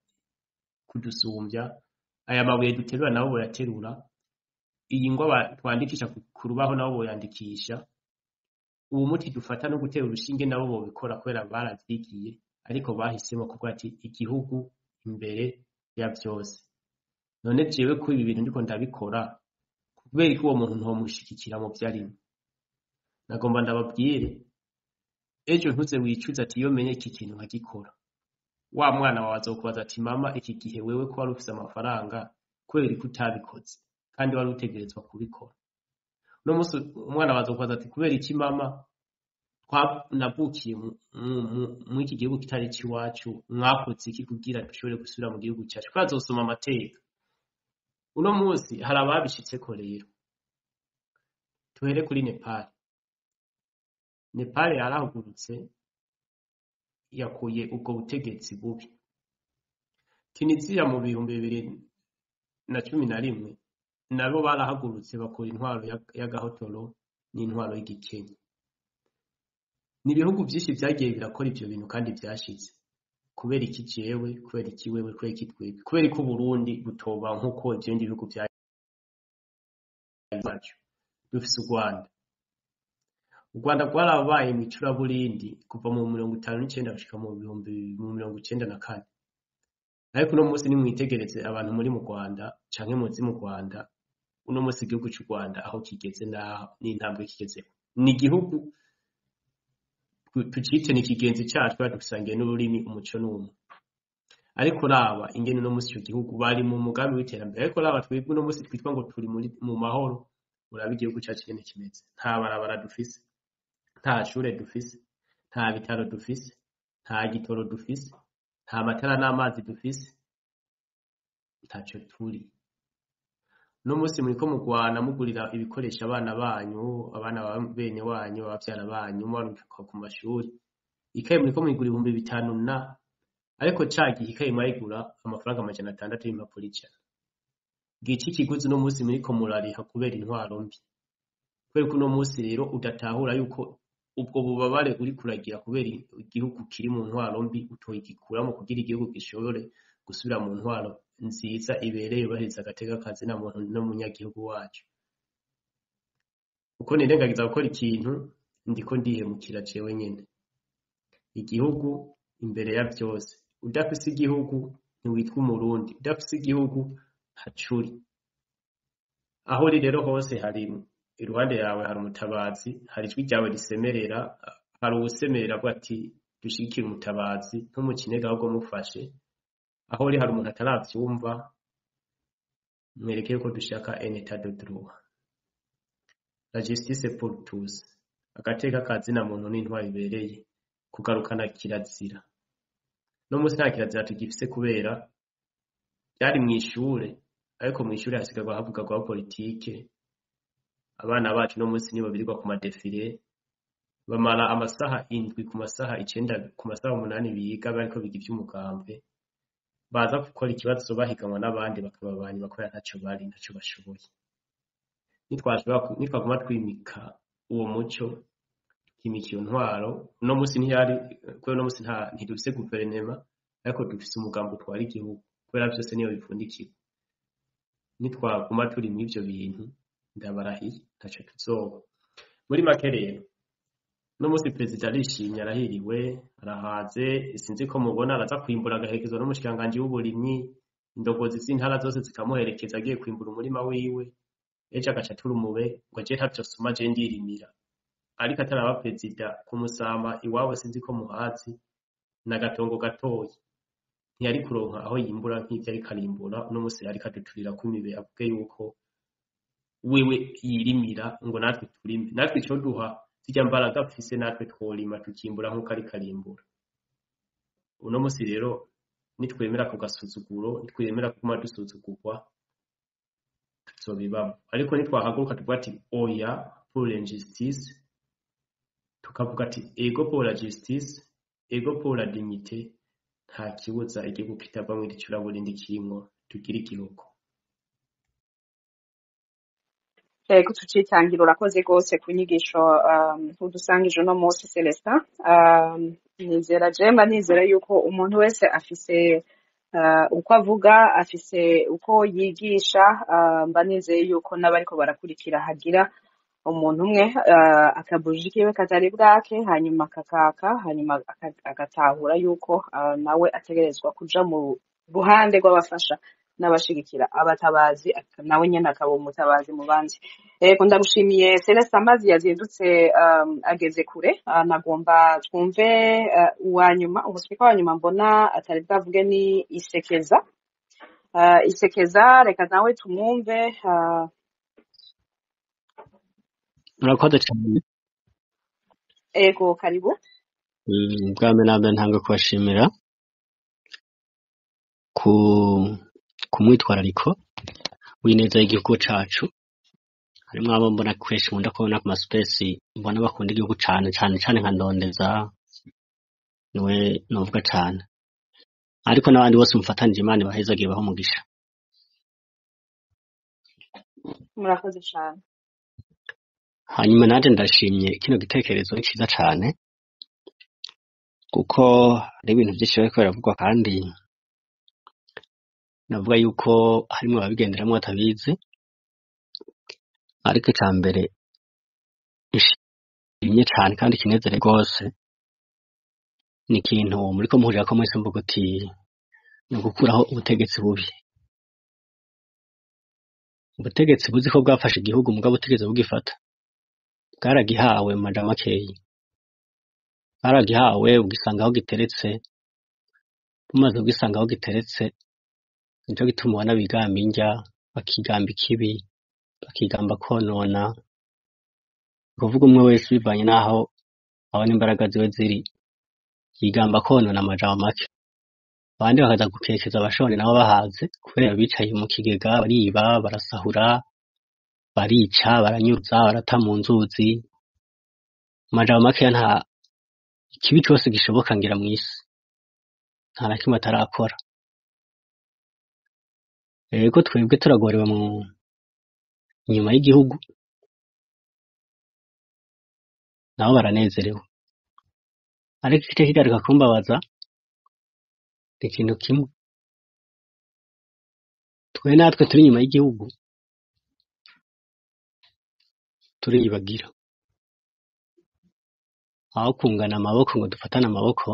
kudusumvya. Aya mabuye duterura nabo boyaterura, iyi ngwa twandikisha ku rubaho nabo boyandikisha, uwo muti dufata no gutera urushinge nabo bobikora kubera baravyigiye, ariko bahisemo kuvuga ati igihugu imbere ya vyose. None jewe ko ibi bintu ndiko ndabikora, kubera ko uwo muntu ntomushigikira mu vyo arimwo? Nagomba ndababwire, ejo ntuze wicuze ati iyo menye iki kintu nkagikora. Wa mwana wawe azokubaza ati mama, iki gihe wewe ko wari ufise amafaranga, kubera ko utabikoze kandi wari utegerezwa kubikora? Uno musi umwana wawe azokubaza ati kubera iki mama navukiye muri iki gihugu kitari iwacu, mwakoze iki kugira dushobore gusubira mu gihugu cyacu? Kubera azosoma amateka. Uno munsi hari ababishitseko. Rero tuhere kuri Nepal. Nepal yarahagurutse, yakuye ubwo butegetsi bubi. Tunisia mu 2011 nabo barahagurutse, bakora intwaro y'agahotoro n'intwaro y'igikenye. Ni ibihugu vyinshi vyagiye birakora ivyo bintu kandi vyashitse. Kubera iki jewe, kubera iki wewe, kubera iki twebwe, kubera ko Uburundi butoba nk'uko ibindi bihugu vyacu? Dufise u Rwanda. U Rwanda rwarabaye mw'icuraburindi kuva mu 59 gushika mu 1994, ariko uno munsi nimwitegereze abantu muri mu Rwanda canke muzi mu Rwanda, uno munsi igihugu c'u Rwanda aho kigeze naho n'intambwe kigezeko, ni igihugu tucite ni kigenzi cacu, kubera dusangiye n'ururimi, umuco n'umwe. Ariko raba ingene uno munsi ico gihugu bari mu mugambi w'iterambere. Ariko raba twebwe uno munsi twitwa ngo turi mu mahoro, urabe igihugu cacu ingene kimeze. Nta barabara dufise, nta shure dufise, nta bitaro dufise, nta gitoro dufise, nta matara n'amazi dufise, ntaco turi. Uno munsi muriko mugwana mugurira ibikoresho abana banyu, abana ba bene wanyu, abavyara banyu, mubarungika ku mashuri. Ikaye muriko muyigura 5000 na, ariko ca gihe ikaye mwayigura amafaranga 600 y'impapuro 100. Ngici ikiguzi uno munsi muriko murariha kubera intwaro mbi. Kubera ko uno munsi rero udatahura yuko ubwo bubabare uriko uragira kubera igihugu kiri mu ntwaro mbi, utogikuramo kugira igihugu gishobore gusubira mu ntwaro nziza ibereye, yubahiriza agateka kazina muntu n'umunyagihugu wacu. Uko nirengagiza gukora ikintu, ndiko ndihemukira jewe nyene. Igihugu imbere ya vyose. Udafise igihugu ntiwitwa Umurundi, udafise igihugu ntacuri. Aho uri rero hose, hari iruhande yawe hari umutabazi, hari ijwi ryawe risemerera, hari uwusemerera avuga ati dushigikire umutabazi, ntumukinege ahubwo mufashe. Aho uri hari umuntu ataravyumva, mwereke yuko dushaka un état de droit, la justice pour tous, agateka kazina muntu n'intwaro ibereye, kugarukana kirazira. No munsi nta kirazira tugifise, kubera byari mw'ishure, ariko mw'ishure hasigarwa havugagwaho politike. Abana bacu no munsi nibo birirwa ku ma défilés, bamara amasaha 7 ku masaha 9 ku masaha 8 biga bariko biga ivy'umugambwe, baza gukora ikibazo bahiganwa n'abandi bakaba kubera ntaco bari, ntaco bashoboye. Nitwaguma twimika uwo muco, tukimika iyo ntwaro, uno munsi ntiyari kubera uno munsi ntidufise guverinema. Ariko dufise umugambi utwara igihugu, kubera vyose niyo bipfundikirwa. Nitwaguma turi mw'ivyo bintu, ndabarahiye, ntaco tuzoba. Muri make rero, uno musi perezida arishimye, arahiriwe, arahaze. Sinzi ko mubona araza kwimbura agaherekezwa n'umushikiranganji w'uburimyi, indongozi z'intara zose zikamuherekeza agiye kwimbura umurima wiwe. Ejo agaca atura umube ngo je ntavyo suma, je ndirimira. Ariko ataraba perezida, kumusama iwabo, sinzi ko muhazi, n'agatongo gatoyi, ntiyari kuronka aho yimbura nk'ivyo ariko arimbura uno musi. Ariko aduturirako imibe, avuge yuko wewe yirimira, ngo natwe turime. Natwe ico duha zirya mbaraga afise, natwe tworima tukimbura nk'uko ariko arimbura uno musi. Rero nitwemera ku gasuzuguro, nitwemera kuguma dusuzugurwa, tuzobibamwo. Ariko nitwahaguruka tuvuga ati oya pour l'injustice, tukavuga ati ego pour la justice, ego pour la dignité, nta kibuza igihugu kitavamwo iri curaburindi kirimwo. Tugira igihugu. Ego, tucitangira. Urakoze rwose ku nyigisho udusangije uno munsi, Celestin. Nizera jemba nizera yuko umuntu wese afise uko avuga, afise uko yigisha. Mba nizeye yuko n'abariko barakurikira hagira umuntu umwe akabuji kiwe katari bwake, hanyuma kakaka, hanyuma agatahura yuko nawe ategerezwa kuja mu ruhande rw'abafasha n'abashigikira abatabazi, nawe nyene akaba umutabazi mu bandi. Ego, ndagushimiye Celeste. Amazi yazindutse ageze kure. Nagomba twumve uwa nyuma, umuspeaker wa nyuma mbona atari bwavuge ni Isekeza. Isekeza, reka nawe tumwumve. Murakoze cyane. Ego, karibu. Bwa mbere na mbere ntanga kubashimira ku mwitwarariko w'ineza y'igihugu cacu. Harimwo abo mbona kenshi nkunda kubona ku maspace, mbona bakunda igihugu cane cane cane, nka Ndondeza, niwe novuga cane, ariko n'abandi bose mufatanije, Imana ibahezagiye, bahe umugisha. Murakoze cane. Hanyuma nanje ndashimye kino gitekerezo, ni ciza cane, kuko hari ibintu vyinshi bariko biravugwa, kandi navuga yuko harimwo ababigenderamwo batabizi. Ariko ica mbere nshimye cane kandi kinezere rwose ni ikintu muriko muhurirako mwese, muvuga uti ni ugukuraho ubutegetsi bubi, ubutegetsi buzi ko bwafashe igihugu mugabo butigeze bugifata, bwaragihawe. Mu majambo makeyi, bwaragihawe bugisanga aho giteretse. Bumaze kugisanga aho giteretse, nico gituma ubona bigamba indya, bakigamba ikibi, bakigamba konona. Ni kuvuga umwe wese bivanye n'aho abona imbaraga ziwe ziri, yigamba konona, amajambo make. Abandi bakaza gukekeza abashonje nabo bahaze, kubera bicaye mu kigega, bariba, barasahura, barica, baranyuruza, barata mu nzuzi. Mu majambo makeya, nta ikibi cose gishoboka ngira mw'isi, nta na kimwe atarakora. Ego, twebwe turagorewe mu inyuma y'igihugu, nabo baranezerewe. Ariko igice kigaruka kumbabaza ni ikintu kimwe: twe natwe turi inyuma y'igihugu turiyibagira. Aho kungana amaboko ngo dufatane amaboko,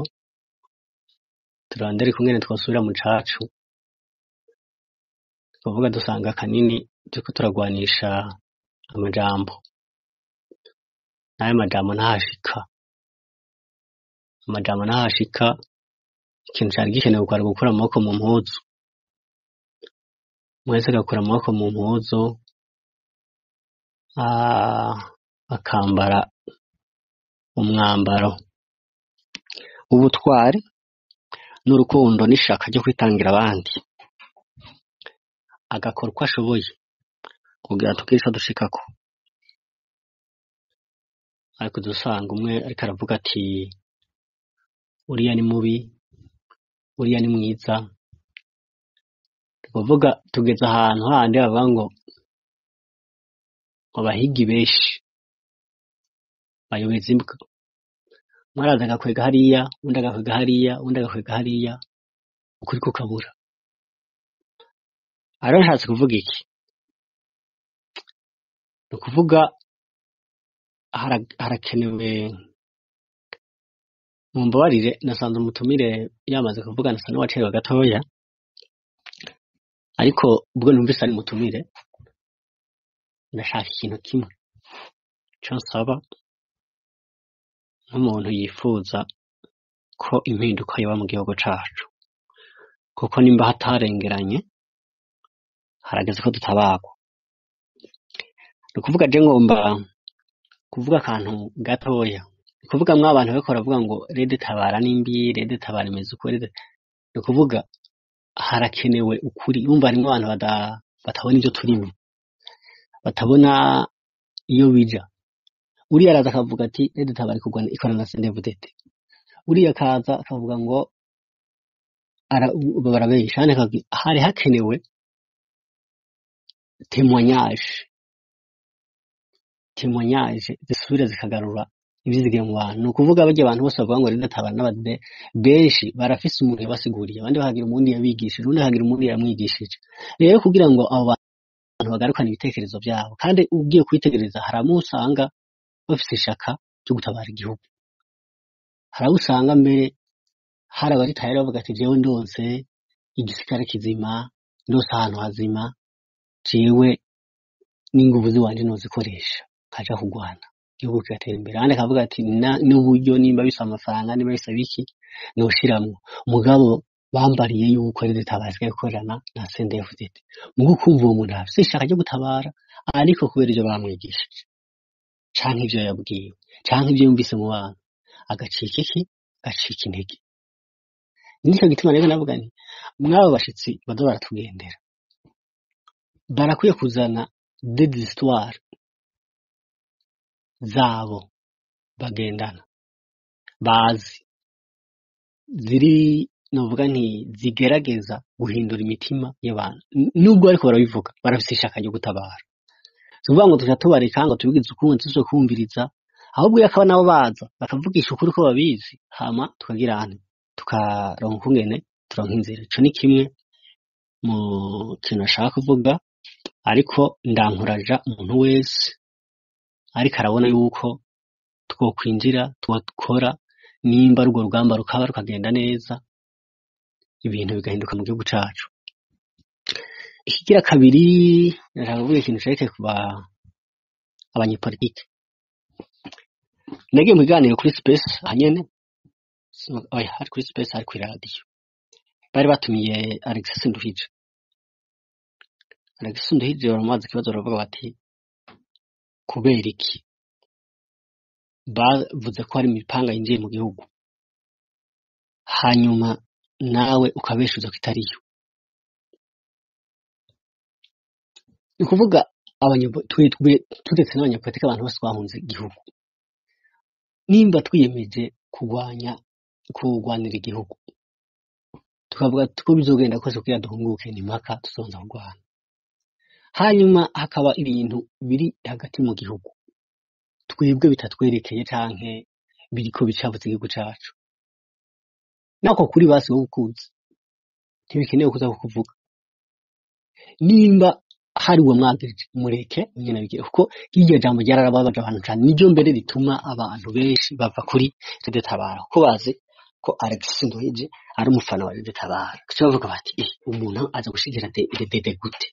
turondere ukungene twosubira mu cacu, kuvuga dusanga kanini turiko turagwanisha amajambo, n'ayo majambo ntahashika, amajambo ntahashika. Ikintu cari gikenewe kwari gukura amaboko mu mpuzu, mwese agakura amaboko mu mpuzu, akambara umwambaro w'ubutwari n'urukundo n'ishaka ryo kwitangira abandi, agakora uko ashoboye kugira tugire ico dushikako. Ariko dusanga umwe ariko aravuga ati uriya ni mubi, uriya ni mwiza. Ni kuvuga tugeze ahantu handi bavuga ngo abahigi benshi bayobeza imbwa. Umwe araza agakwega hariya, uwundi agakwega hariya, uwundi agakwega hariya. Ukuri kukabura. Rero nshatse kuvuga iki? Ni ukuvuga harakenewe, mumbabarire, nasanze umutumire yamaze kuvuga, nasa n'uwacerewe gatoya, ariko ubwo numvise ari umutumire, ndashaka ikintu kimwe ico nsaba nk'umuntu yifuza ko impinduka yoba mu gihugu cacu, kuko nimba hatarengeranye harageze ko dutabagwa. Ni ukuvuga je ngomba kuvuga akantu gatoya. Ni ukuvuga mwa abantu bariko baravuga ngo RED Tabara nimbi, RED Tabara imeze uko, RED, ni ukuvuga harakenewe ukuri. Urumva harimwo abantu batabona ivyo turimwo, batabona iyo bija. Uriya araza akavuga ati RED Tabara ikorana na CNDD-FDD, uriya akaza akavuga ngo barabesha, ahandi akavuga hari hakenewe témoignage zisubira zikagarura ivyizigiro mu bantu. Ni ukuvuga barya abantu bose bavuga ngo RED Tabara n'abade, benshi barafise umuntu yabasiguriye, abandi bakagira umundi yabigishije, uwundi akagira umundi yamwigishije. Rero kugira ngo abo bantu bagarukane ibitekerezo vyabo, kandi ugiye kwitegereza hari abo usanga bafise ishaka ryo gutabara igihugu, hari abo usanga mbere hari abaritaye bavuga ati jewe ndonse igisigara kizima, ndonse ahantu hazima, jewe n'inguvu ziwanje nozikoresha nkaja kugwana, igihugu kigatera imbere. Abandi akavuga ati n'uburyo, nimba bisaba amafaranga, nimba bisaba iki, noshiramwo. Mugabo bambariye yuko RED Tabara isigaye ikorana na CNDD-FDD, mugo kumva uwo muntu afise ishaka ryo gutabara, ariko kubera ivyo bamwigishije canke ivyo yabwiwe canke ivyo yumvise mu bantu, agacika iki? Agacika intege. Nico gituma rero navuga nti mw'abo bashitsi baza baratugendera barakwiye kuzana des histoires zabo bagendana, bazi ziri, novuga nti zigerageza guhindura imitima y'abantu. Nubwo ariko barabivuga barafise ishaka ryo gutabara, si ukuvuga ngo tuja tubareka ngo tubigize ukundi tuze kumviriza, ahubwo iyo akaba nabo baza bakavugisha ukuri ko babizi, hama tukagira hano tukaronka ukungene turonka inzira. Ico ni kimwe mu kintu nashaka kuvuga, ariko ndankuraja umuntu wese ariko arabona yuko twokwinjira twokora, nimba urwo rugamba rukaba rukagenda neza, ibintu bigahinduka mu gihugu cacu. Ikigira kabiri, ndashaka kuvuga ikintu cerekeye kuba abanyepolitike. Nagiye mu kiganiro kuri Space hanyene, oya, hari kuri Space, hari kuri radio, bari batumiye Alexis Nduhije. Alexis Nduhije baramubaza ikibazo, baravuga bati kubera iki bavuze ko hari imipanga yinjiye mu gihugu, hanyuma nawe ukabeshuza ko itariyo? Ni ukuvuga turetse n'abanyepolitike, abantu bose bahunze igihugu, nimba twiyemeje kurwanya, kurwanira igihugu, tukavuga ko bizogenda kose kugira duhunguke, ni mpaka tuzonza kurwana, hanyuma hakaba ibintu biri hagati mu gihugu twebwe bitatwerekeye canke biriko bicabuza igihugu cacu, nako kuri basi wowe ukuzi ntibikenewe kuza kukuvuga. Nimba hari uwo mwagirije, mureke nyene bigire, kuko iryo jambo ryararababaje abantu cane, niryo mbere rituma abantu benshi bava kuri RED Tabara, kuko bazi ko Alexis Nduhije ari umufana wa RED Tabara. Kuco bavuga bati umuntu aza gushigira RDD gute?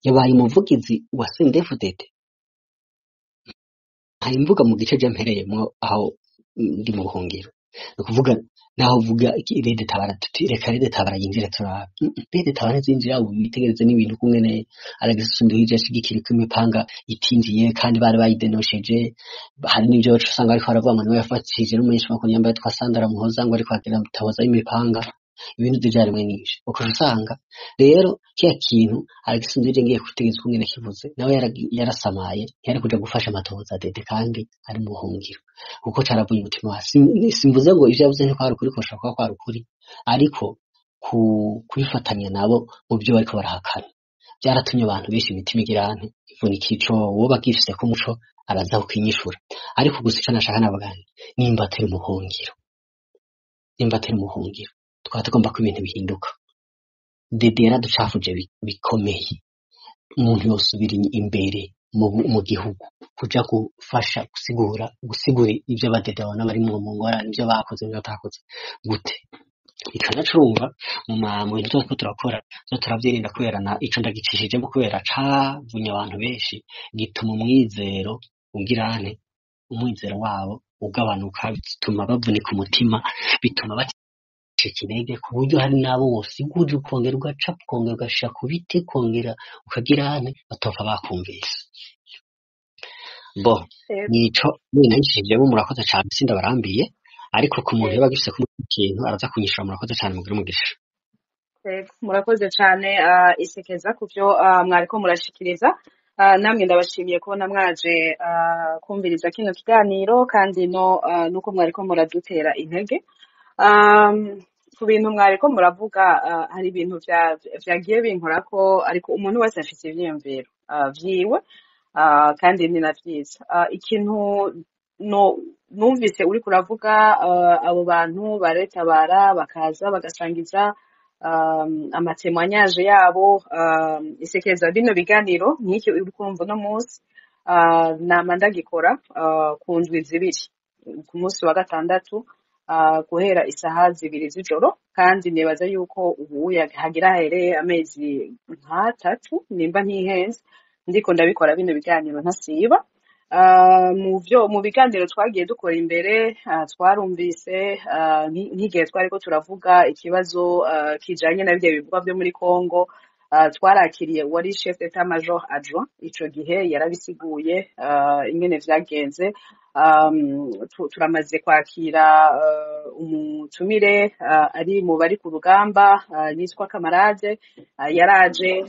Yabaye umuvugizi wa CNDD-FDD. Hari imvuga mu gice je mpereyemwo aho ndi mu buhungiro, ni ukuvuga naho uvuga RED Tabara, tuti reka RED Tabara yinjire turabe. RED Tabara ntiyinjira, ubu witegereze n'ibintu kungene Alexis Nduhije ashigikira ko imipanga itinjiye kandi bari bayidenosheje. Hari n'ivyo baca usanga ariko baravuga ngo niwe yafatishije n'umunyeshamakuru yambaye twa Sandra Muhoza ngo ariko agira mutabaza y'imipanga, ibintu vyarimwe n'ivyo. Ukaca usanga rero kiya kintu Alexis Nduhije ngiye kwitegereza ukungene kivuze, nawe yarasamaye, ntiyari kuja gufasha amatohoza Dede kandi ari mu buhungiro, kuko caravuye umutima hasi. Simvuze ngo ivyo yavuze ntikwari ukuri, koshobora kuba kwari ukuri, ariko kubifatanya nabo mu vyo bariko barahakana vyaratumye abantu benshi imitima igira nte ivunika. Ico woba gifise ko umuco araza kukinyishura, ariko gusa ico nashaka navuga nti nimba atari mu buhungiro, nimba atari mu buhungiro Tukaba tugomba ko ibintu bihinduka. Dede yaraducafuje bikomeye. Umuntu yosubira imbere mu gihugu kuja gufasha gusigura ivyo abadede babona barimwo mu ngorane, ivyo bakoze n'ivyo batakoze gute. Ico naco urumva mu bintu turiko turakora tuza turavyirinda, kubera na ico ndagicishijemo, kubera cavunye abantu benshi, gituma umwizero ugirane umwizero wabo ugabanuka, bituma bavunika umutima, bituma bacika intege, ku buryo hari n'abo wosigurira ukongera ugacapa, ukongera ugashira ku biti, ukongera ukagirane, batopfa bakumvise bo. Yego. Nico nayicishijemo. Murakoze cane, sindabarambiye, ariko ku muntu yoba agifise kumwe ikintu araza kunyishura. Murakoze cane, mugire umugisha. Yego, murakoze cane Isekeza ku vyo mwariko murashikiriza. Namwe ndabashimiye kubona mwaje kumviriza kino kiganiro, kandi no nuko mwariko muradutera intege. Ku bintu mwariko muravuga, hari ibintu vyagiye binkorako, ariko umuntu wese afise ivyiyumviro vyiwe, kandi ni na vyiza. Ikintu no numvise uriko uravuga, abo bantu baretabara bakaza bagasangiza ama témoignages yabo. Isekeza, bino biganiro nk'iki uri kumva uno munsi, nama ndagikora ku ndwi 2, ku munsi wa gatandatu, guhera isaha 2 z'ijoro, kandi nibaza yuko ubu hagira hahereye amezi nk'atatu, nimba ntihenze, ndiko ndabikora bino biganiro ntasiba. Mu biganiro twagiye dukora imbere, twarumvise nk'igihe twariko turavuga ikibazo kijanye na birya bivugwa vyo muri Congo, twarakiriye uwari chef d'état major adjoint ico gihe, yarabisiguye ingene vyagenze. Turamaze kwakira umutumire ari mu bari ku rugamba, yitwa Camarade, yaraje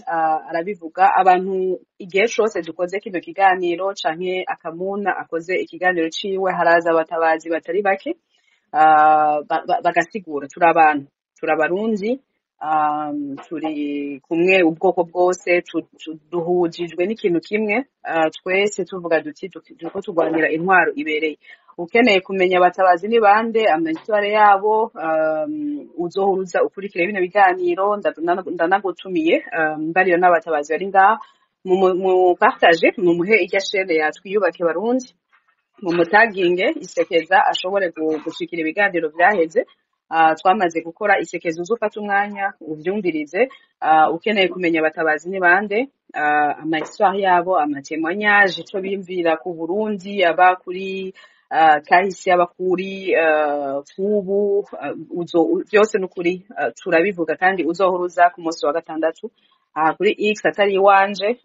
arabivuga. Abantu igihe cose dukoze kino kiganiro canke Akamuna akoze ikiganiro ciwe, haraza abatabazi batari bake bagasigura. Turi abantu, turi Abarundi, turi kumwe ubwoko bwose, duhujijwe n'ikintu kimwe, twese tuvuga duti turiko turwanira intwaro ibereye. Ukeneye kumenya abatabazi ni bande, ama histoires yabo, uzohuruza ukurikire bino biganiro. Ndanagutumiye, mbariyo n'abatabazi bari ngaha, mu partage, mumuhe irya chaîne ya Twiyubake Barundi, mumutaginge Isekeza ashobore gushikira ibiganiro vyaheze twamaze gukora. Isekeza, uzufata umwanya uvyumvirize. Ukeneye kumenya abatabazi ni bande, ama histoires yabo, ama témoignages, ico biyumvira ku Burundi, aba kuri kahise, aba kuri kubu, byose n'ukuri turabivuga. Kandi uzohora ku munsi wa gatandatu aha kuri X atari iwanje,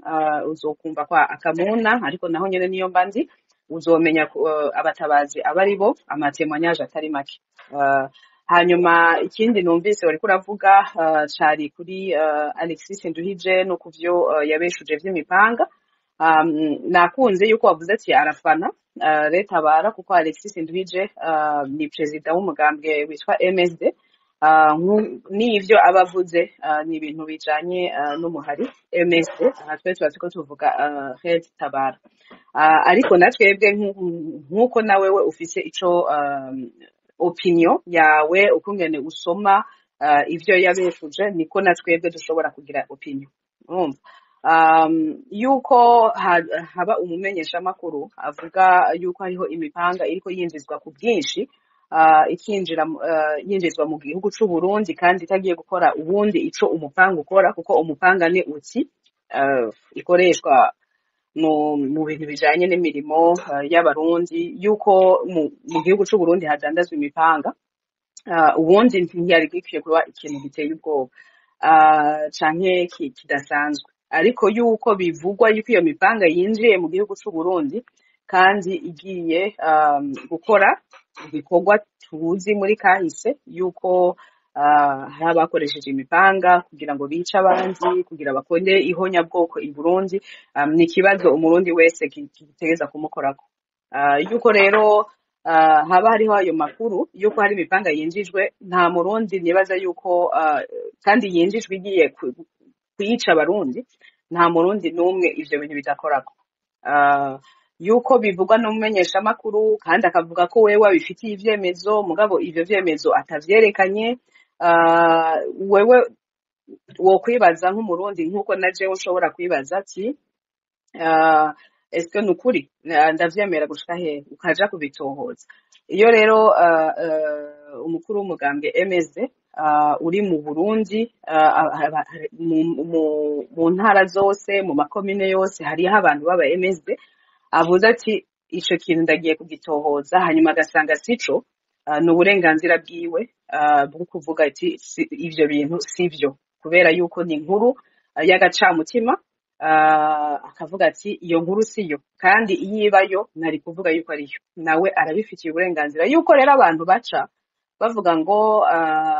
uzokumva kwa Akamuna, ariko naho nyene niyo mba ndi, uzomenya abatabazi abari bo, ama témoignages atari make. Hanyuma ikindi numvise wariko uravuga cari kuri Alexis Nduhije no kuvyo yabeshuje vy'imipanga. Nakunze yuko wavuze ati arafana Retabara, kuko Alexis Nduhije ni perezida w'umugambwe witwa MSD. N'ivyo aba avuze ni ibintu bijanye n'umuhari MSD. Aha twe tuba turiko tuvuga Red Tabara. Ariko na twebwe nk'uko nawewe ufise ico opinion yawe, ukungene usoma ivyo yabeshuje, niko na twebwe dushobora kugira opinion. Urumva yuko haba umumenyeshamakuru avuga yuko hariho imipanga iriko yinjizwa ku bwinshi, ikinjira yinjizwa mu gihugu c'u Burundi, kandi itagiye gukora ubundi ico umupanga ukora, kuko umupanga ni uti ikoreshwa mu bintu bijanye n'imirimo y'Abarundi, yuko mu gihugu c'u Burundi hadandazwa imipanga, ubundi ntiyari gikwiye kuba ikintu giteye ubwoba canke kidasanzwe. Ariko yuko bivugwa yuko iyo mipanga yinjiye mu gihugu c'u Burundi kandi igiye gukora ibikorwa tuzi muri kahise, yuko hari abakoresheje imipanga kugira ngo bice abandi, kugira bakore ihonyabwoko i Burundi, ni ikibazo Umurundi wese gitegereza kumukorako. Yuko rero haba hariho ayo makuru yuko hari imipanga yinjijwe, nta Murundi nibaza yuko kandi yinjijwe igiye kuyica Abarundi, nta Murundi n'umwe ivyo bintu bidakorako. Yuko bivugwa n'umumenyeshamakuru kandi akavuga ko wewe abifitiye ivyemezo, mugabo ivyo vyemezo atavyerekanye. Wewe wokwibaza nk'Umurundi, nk'uko na jewe ushobora kwibaza ati est-ce nukuri ndavyemera gushika hehe, ukaja kubitohoza. Iyo rero umukuru w'umugambwe MSD uri mu Burundi, mu ntara zose, mu makomine yose hariho abantu baba MSD, avuze ati ico kintu ndagiye kugitohoza, hanyuma agasanga sico, ni uburenganzira bwiwe bwo kuvuga ati ivyo bintu sivyo, kubera yuko ni inkuru y'agacamutima. Akavuga ati iyo nkuru siyo, kandi iyo ibayo nari kuvuga yuko ariyo. Nawe arabifitiye uburenganzira. Yuko rero abantu baca bavuga ngo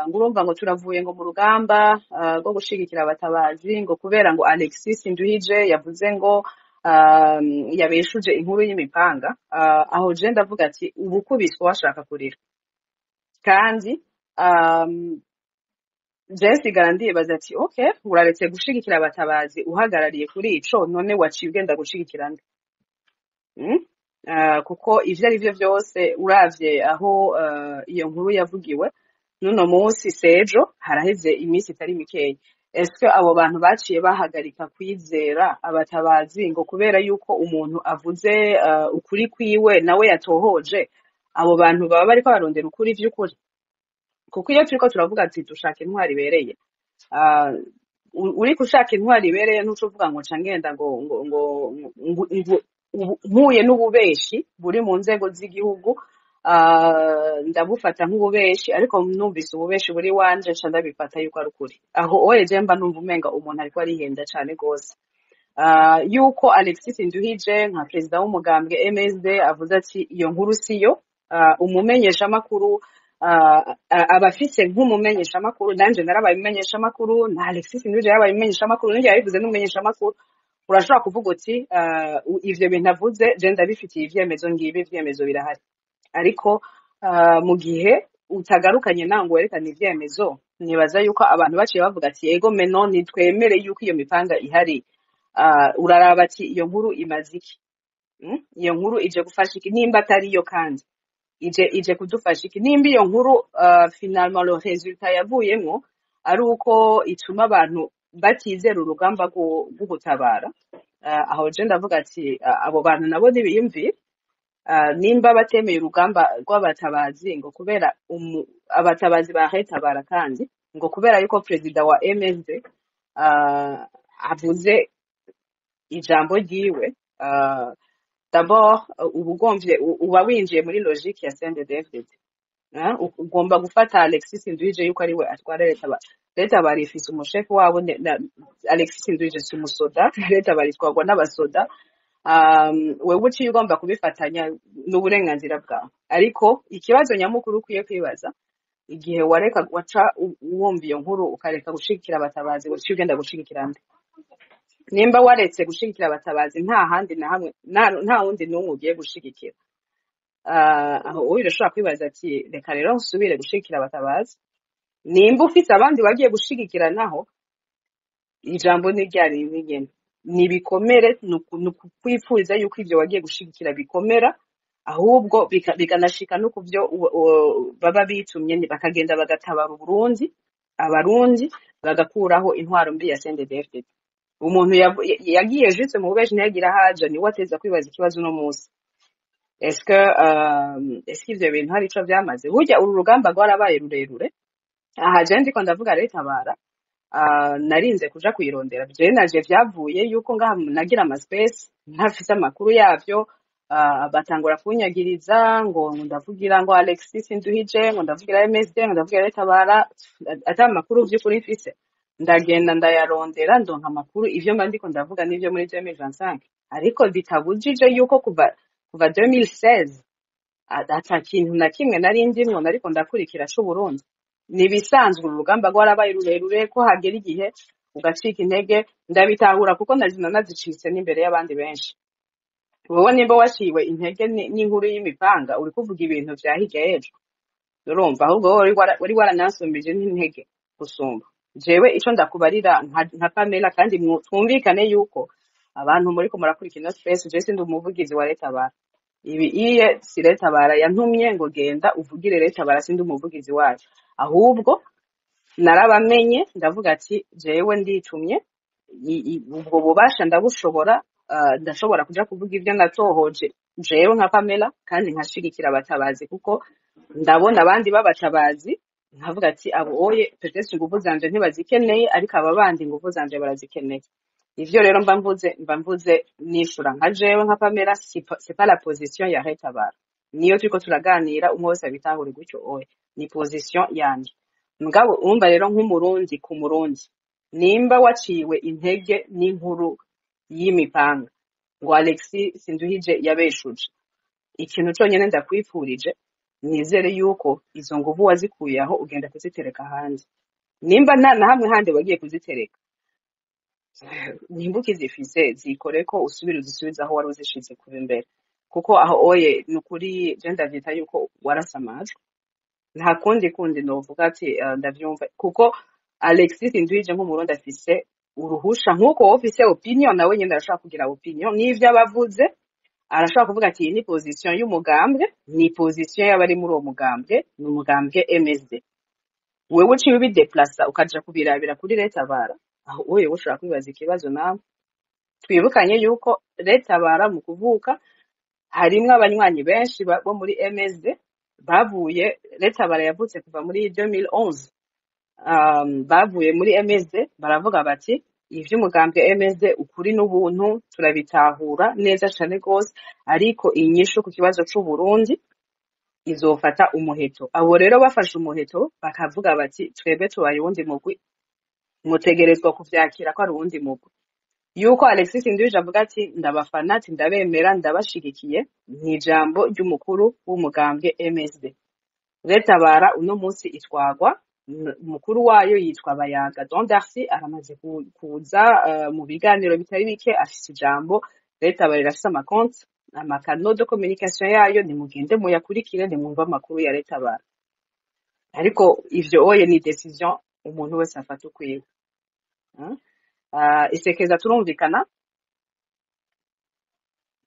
ngo urumva ngo turavuye ngo mu rugamba rwo gushigikira abatabazi, ngo kubera ngo Alexis Nduhije yavuze ngo yabeshuje inkuru y'imipanga, aho je ndavuga ati ubukubiswe washaka kurira. Kandi je nsigara ndibaza ati okay, uraretse gushigikira abatabazi uhagarariye kuri ico, none waciye ugenda gushigikira nde? Kuko ivyo ari vyo vyose, uravye aho iyo nkuru yavugiwe n'uno munsi sejo, haraheze iminsi itari mikeya. Eske abo bantu baciye bahagarika kwizera abatabazi ngo kubera yuko umuntu avuze ukuri kwiwe nawe yatohoje? Abo bantu baba bariko barondera ukuri vy'ukuri? Kuko iyo turiko turavuga ati dushaka intwari ibereye, uriko ushaka intwari ibereye, ntuca uvuga ngo nca ngenda ngo mpuye n'ububeshi buri mu nzego z'igihugu, ndabufata nk'ububeshi, ariko numvise ububeshi buri wanje nca ndabifata yuko ari ukuri. Aho oye je mba numva umenga umuntu ariko arihenda cane gose. Yuko Alexis Nduhije nka perezida w'umugambwe MSD avuze ati iyo nkuru siyo, umumenyeshamakuru aba afise nk'umumenyeshamakuru, nanje narabaye umumenyeshamakuru, na Alexis Nduhije yarabaye umumenyeshamakuru, n'ingihe yabivuze n'umumenyeshamakuru, urashobora kuvuga uti ivyo bintu avuze je ndabifitiye ivyemezo, ngibi ivyemezo birahari. Ariko mu gihe utagarukanye nawe ngo werekane ivyemezo, nibaza yuko abantu baciye bavuga ati yego meno ntitwemere yuko iyo mipanga ihari. Uraraba ati iyo nkuru imaze iki? Iyo nkuru ije gufasha iki nimba atariyo? Kandi ije kudufasha iki nimba iyo nkuru finalement le résultat yavuyemwo ari uko ituma abantu batizera urugamba rwo gutabara? Aho je ndavuga ati abo bantu nabo ntibiyumvire. Nimba batemeye urugamba rw'abatabazi ngo kubera abatabazi bahetabara, kandi ngo kubera yuko perezida wa MSD avuze ijambo ryiwe, d'abord uba ugomvye uba winjiye muri logique ya CNDD-FDD. Ugomba gufata Alexis Nduhije yuko ariwe atwara leta. Leta barifise umushefu wabo, Alexis Nduhije si umusoda, leta baritwarwa n'abasoda. Wewe uciye ugomba kubifatanya n'uburenganzira bwawe. Ariko ikibazo nyamukuru ukwiye kwibaza, igihe wareka waca wumva iyo nkuru ukareka gushigikira abatabazi, waciye ugenda gushigikira nde? Nimba waretse gushigikira abatabazi nta handi na hamwe, nta wundi n'umwe ugiye gushigikira, aho uyu urashobora kwibaza ati reka rero nsubire gushigikira abatabazi. Nimba ufise abandi wagiye gushigikira naho, ijambo ni ryari nyene, ni ibikomere, ni ukwipfuriza yuko ivyo wagiye gushigikira bikomera, ahubwo bikanashika no kuvyo baba bitumye, bakagenda bagatabara Uburundi, Abarundi, bagakuraho intwaro mbi ya CNDD-FDD. Umuntu yagiye juste mu bubeshi ntiyagira haja, niwe ateza kwibaza ikibazo uno munsi: est-ce que ivyo bintu hari ico vyamaze? Burya uru rugamba rwarabaye rurerure. Aha je ndiko ndavuga retabara, narinze kuja kuyirondera je naje, vyavuye yuko ngaha nagira ama space ntafise amakuru yavyo, batangura kunyagiriza ngo ndavugira ngo Alexis Nduhije, ngo ndavugira MSD, ngo ndavugira retabara, ata amakuru vy'ukuri mfise. Ndagenda ndayarondera, ndonka amakuru. Ivyo mba ndiko ndavuga nivyo muri 2025, ariko bitabujije yuko kuva 2016 ata kintu na kimwe nari ndimwo nariko ndakurikira c'Uburundi. Ni ibisanzwe, uru rugamba rwarabaye rurerure, ko hagera igihe ugacika intege ndabitahura, kuko nazicitse n'imbere y'abandi benshi. Wowe nimba waciwe intege n'inkuru y'imipanga, uri kuvuga ibintu vya hirya y'ejo, urumva ahubwo wowe wari waranansumbije n'intege gusumba jewe. Ico ndakubarira nka Pamela, kandi twumvikane yuko abantu muriko murakurikira ino space, je sindi umuvugizi wa leta bara ibi iye, si leta bara yantumye ngo genda uvugire leta bara, sindi umuvugizi wayo. Ahubwo Narabamenye, ndavuga ati jewe nditumye, ubwo bubasha ndabushobora, ndashobora kuja kuvuga ivyo natohoje jewe nka Pamela, kandi nkashigikira abatabazi, kuko ndabona abandi b'abatabazi nkavuga ati abo oye peut-être inguvu zanje ntibazikeneye, ariko aba bandi inguvu zanje barazikeneye. Ivyo rero mba mvuze nishura nka jewe nka Pamela, c'est pas la position ya Retabara. Niyo turiko turaganira, umwe wese abitahure gutyo oye ni position yanje. Mugabo urumva rero, nk'Umurundi ku Murundi, nimba waciwe intege n'inkuru y'imipanga ngo Alexis Sinduhije yabeshuje, ikintu conyene ndakwifurije, nizere yuko izo nguvu wazikuye aho ugenda kuzitereka hanze. Nimba nta na hamwe handi wagiye kuzitereka, nimba ukizifise, zikoreko, usubire uzisubize aho wari uzishize kuba imbere, kuko aho oye ni ukuri je ndavyita yuko warasamajwe. Nta kundi novuga ati ndavyumva, kuko Alexis Sinduhije nk'Umurundi afise uruhusha nk'uko wowe ufise opinion, nawe nyene arashobora kugira opinion n'ivyo abavuze. Arashobora kuvuga ati iyi ni position y'umugambwe, ni position y'abari muri uwo mugambwe, ni umugambwe MSD. Wewe uciye ubideplasa ukaja kubirabira kuri Retabara, aho wewe ushobora kwibaza ikibazo. Nawe twibukanye yuko Retabara mu kuvuka harimwo abanywanyi benshi bo muri MSD bavuye. Retabara yavutse kuva muri 2011. Bavuye muri MSD baravuga bati ivy'umugambwe MSD, ukuri n'ubuntu turabitahura neza cane gose, ariko inyishu ku kibazo c'Uburundi izofata umuheto. Abo rero bafashe umuheto bakavuga bati twebwe tubaye uwundi mugwi, mutegerezwa kuvyakira ko ari uwundi mugwi. Yuko Alexis Sinduhije avuga ati ndabafana, ati ndabemera, ndabashigikiye, ni ijambo ry'umukuru w'umugambwe MSD. Retabara uno munsi itwagwa umukuru wayo yitwa Bayaga Don Darcy, aramaze kuza mu biganiro bitari bike, afise ijambo. Retabara irafise amakonti, amacanaux de communication yayo, nimugende muyakurikire, nimwumve amakuru ya Retabara. Ariko ivyo oye ni décision umuntu wese afata ukwiwe. Isekeza, turumvikana?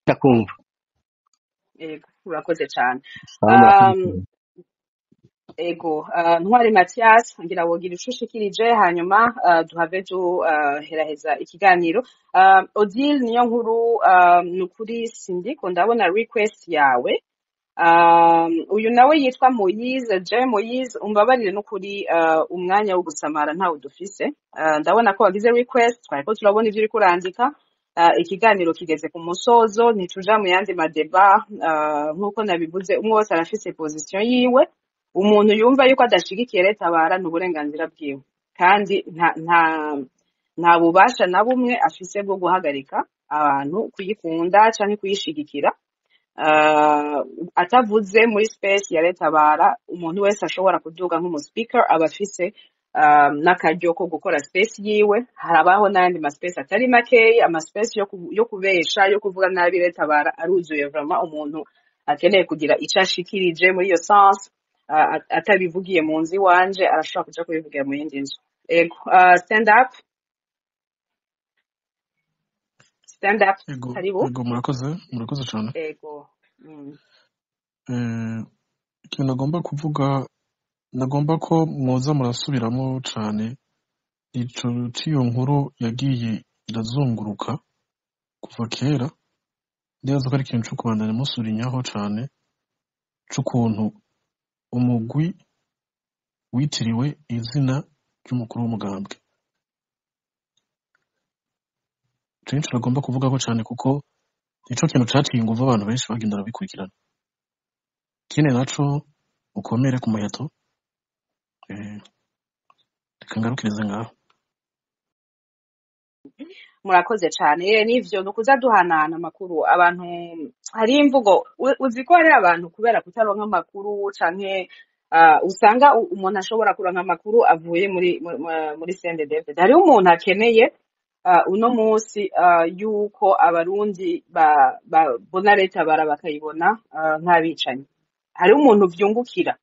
Ndakumva. Ego, urakoze cane. Sawa, murakoze. Ego, Ntwari Mathias, ngira wogira ico ushikirije, hanyuma duhave duheraheza ikiganiro. Odile niyo nkuru, nukuri sindiko ndabona request yawe. Uyu nawe yitwa Moise J Moise, umbabarire nukuri, umwanya wo gusamara ntawe dufise. Ndabona ko wagize request, twariko turabona ivyo uriko urandika. Ikiganiro kigeze ku musozo, ntituja mu yandi madébats. Nk'uko nabivuze, umwe wese arafise position yiwe. Umuntu yumva yuko adashigikiye Retabara ni uburenganzira bwiwe, kandi nta bubasha na bumwe afise bwo guhagarika abantu kuyikunda canke kuyishigikira. Atavuze muri space ya Retabara, umuntu wese ashobora kuduga nk'umu speaker, aba afise n'akaryo ko gukora space yiwe. Harabaho n'ayandi ma space atari makeyi, ama space yo kubesha, yo kuvuga nabi Retabara aruzuye. Vraiment, umuntu akeneye kugira ico ashikirije muri iyo sens, atabivugiye mu nzu iwanje, arashobora kuja kubivugira mu yindi nzu. Ego, stand up, stand up. Ego. Karibu. Ego, murakoze, murakoze cyane. Ego. Ikintu nagomba kuvuga, nagomba ko mwoza murasubiramo cyane ico c'iyo nkuru yagiye irazunguruka kuva kera. Ndibaza ko ari ikintu co kubandanya musurinyaho cane, c'ukuntu umugwi witiriwe izina ry'umukuru w'umugambwe. Ico nico nagomba kuvugako cane, kuko nico kintu caciye inguvu abantu benshi bagenda barabikurikirana. Ikindi naco, ukomere ku muheto. Reka ngarukirize ngaho. Murakoze cane. Ye, nivyo, ni ukuza duhanahana amakuru. Abantu hari imvugo, uzi ko hari abantu kubera kutaronka amakuru canke usanga umuntu ashobora kuronka amakuru avuye muri CNDD-FDD. Hariho umuntu akeneye uno munsi yuko Abarundi babona Retabara bakayibona nk'abicanyi. Hariho umuntu vyungukira,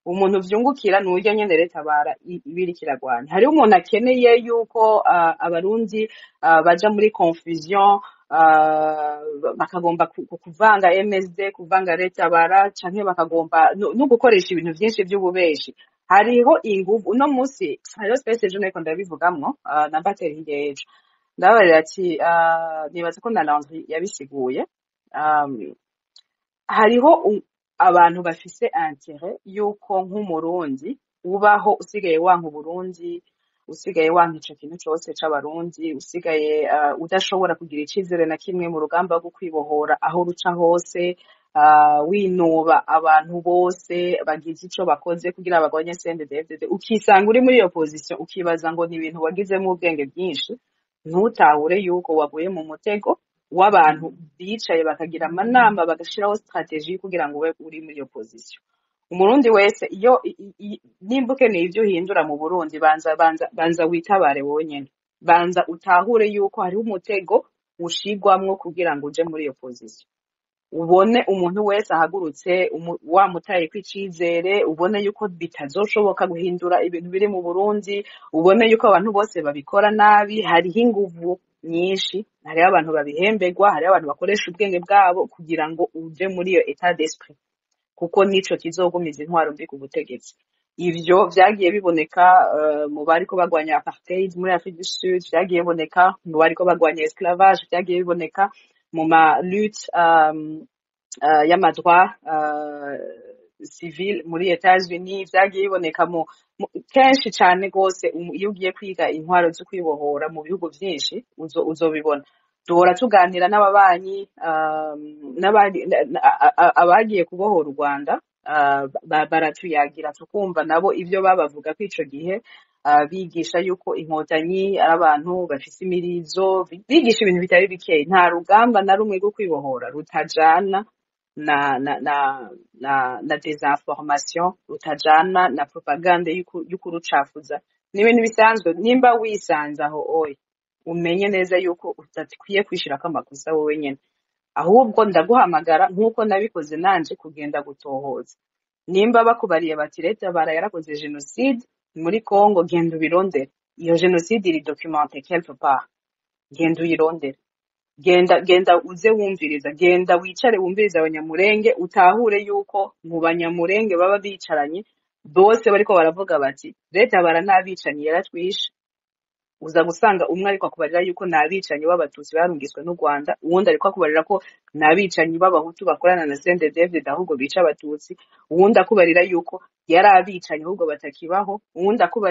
umuntu vyungukira ni urya nyene Retabara ibiriko iragwanya. Hariho umuntu akeneye yuko Abarundi baja muri confusion, bakagomba kuvanga MSD, kuvanga Retabara, canke bakagomba no gukoresha ibintu vyinshi vy'ububeshi. Hariho inguvu uno munsi, hariho space ejo nariko ndabivugamwo, na Bateri hirya y'ejo ndababarira ati nibaza ko na Landry yabisiguye. Hariho abantu bafise intérêt yuko nk'Umurundi ubaho usigaye wanka Uburundi, usigaye wanka ico kintu cose c'Abarundi, usigaye udashobora kugira icizere na kimwe mu rugamba rwo kwibohora aho ruca hose, winuba abantu bose bagize ico bakoze kugira bagwanye CNDD-FDD, ukisanga uri muri iyo position, ukibaza ngo ni ibintu wagizemwo ubwenge bwinshi, ntutahure yuko waguye mu mutego w'abantu bicaye bakagira amanama, bagashiraho stratégie kugira ngo ube uri muri iyo position. Umurundi wese iyo nimba ukeneye ivyo uhindura mu Burundi, banza banza banza witabare wowe nyene, banza utahure yuko hariho umutego ushigwamwo kugira ngo uje muri iyo position. Ubone umuntu wese ahagurutse wamutaye kw'icizere, ubone yuko bitazoshoboka guhindura ibintu biri mu Burundi, ubone yuko abantu bose babikora nabi. Hariho inguvu nyinshi, hariho abantu babihemberwa, hariho abantu bakoresha ubwenge bwabo kugira ngo uje muri iyo état d'esprit, kuko nico kizogumiza intwaro mbi ku butegetsi. Ivyo vyagiye biboneka mu bariko bagwanya apartheid muri Afrique du Sud, vyagiye biboneka mu bariko bagwanya esclavage, vyagiye biboneka mu ma lutte y'ama droit civil muri Etats-Unis, vyagiye biboneka mu kenshi cane gose. Iyo ugiye kwiga intwaro zo kwibohora mu bihugu vyinshi, uzobibona. Duhora tuganira n'ababanyi, abagiye kubohora u Rwanda, baratuyagira tukumva nabo ivyo babavuga ko ico gihe bigisha yuko Inkotanyi ari abantu bafise imirizo, bigisha ibintu bitari bikeyi. Nta rugamba na rumwe rwo kwibohora rutajana na désinformation, rutajana na propagande y'ukurucafuza. Ni ibintu bisanzwe. Nimba wisanze aho oya, umenye neza yuko udakwiye kwishirako amakosa wowe nyene, ahubwo ndaguhamagara nk'uko nabikoze nanje kugenda gutohoza. Nimba bakubariye bati leta bara yarakoze génocide muri Congo, genda ubirondere. Iyo génocide iri documentée quelque part, genda uyirondere. Genda, genda uze wumviriza, genda wicare wumvirize Abanyamurenge, utahure yuko mu Banyamurenge baba bicaranye bose bariko baravuga bati leta bara n'abicanyi, yaratwishe. Uza gusanga umwe ariko akubarira yuko n'abicanyi b'Abatutsi barungiswe n'u Rwanda, uwundi ariko akubarira ko n'abicanyi b'Abahutu bakorana na CNDD-FDD ahubwo bica Abatutsi, uwundi akubarira yuko yari abicanyi ahubwo batakibaho, uwundi akubarira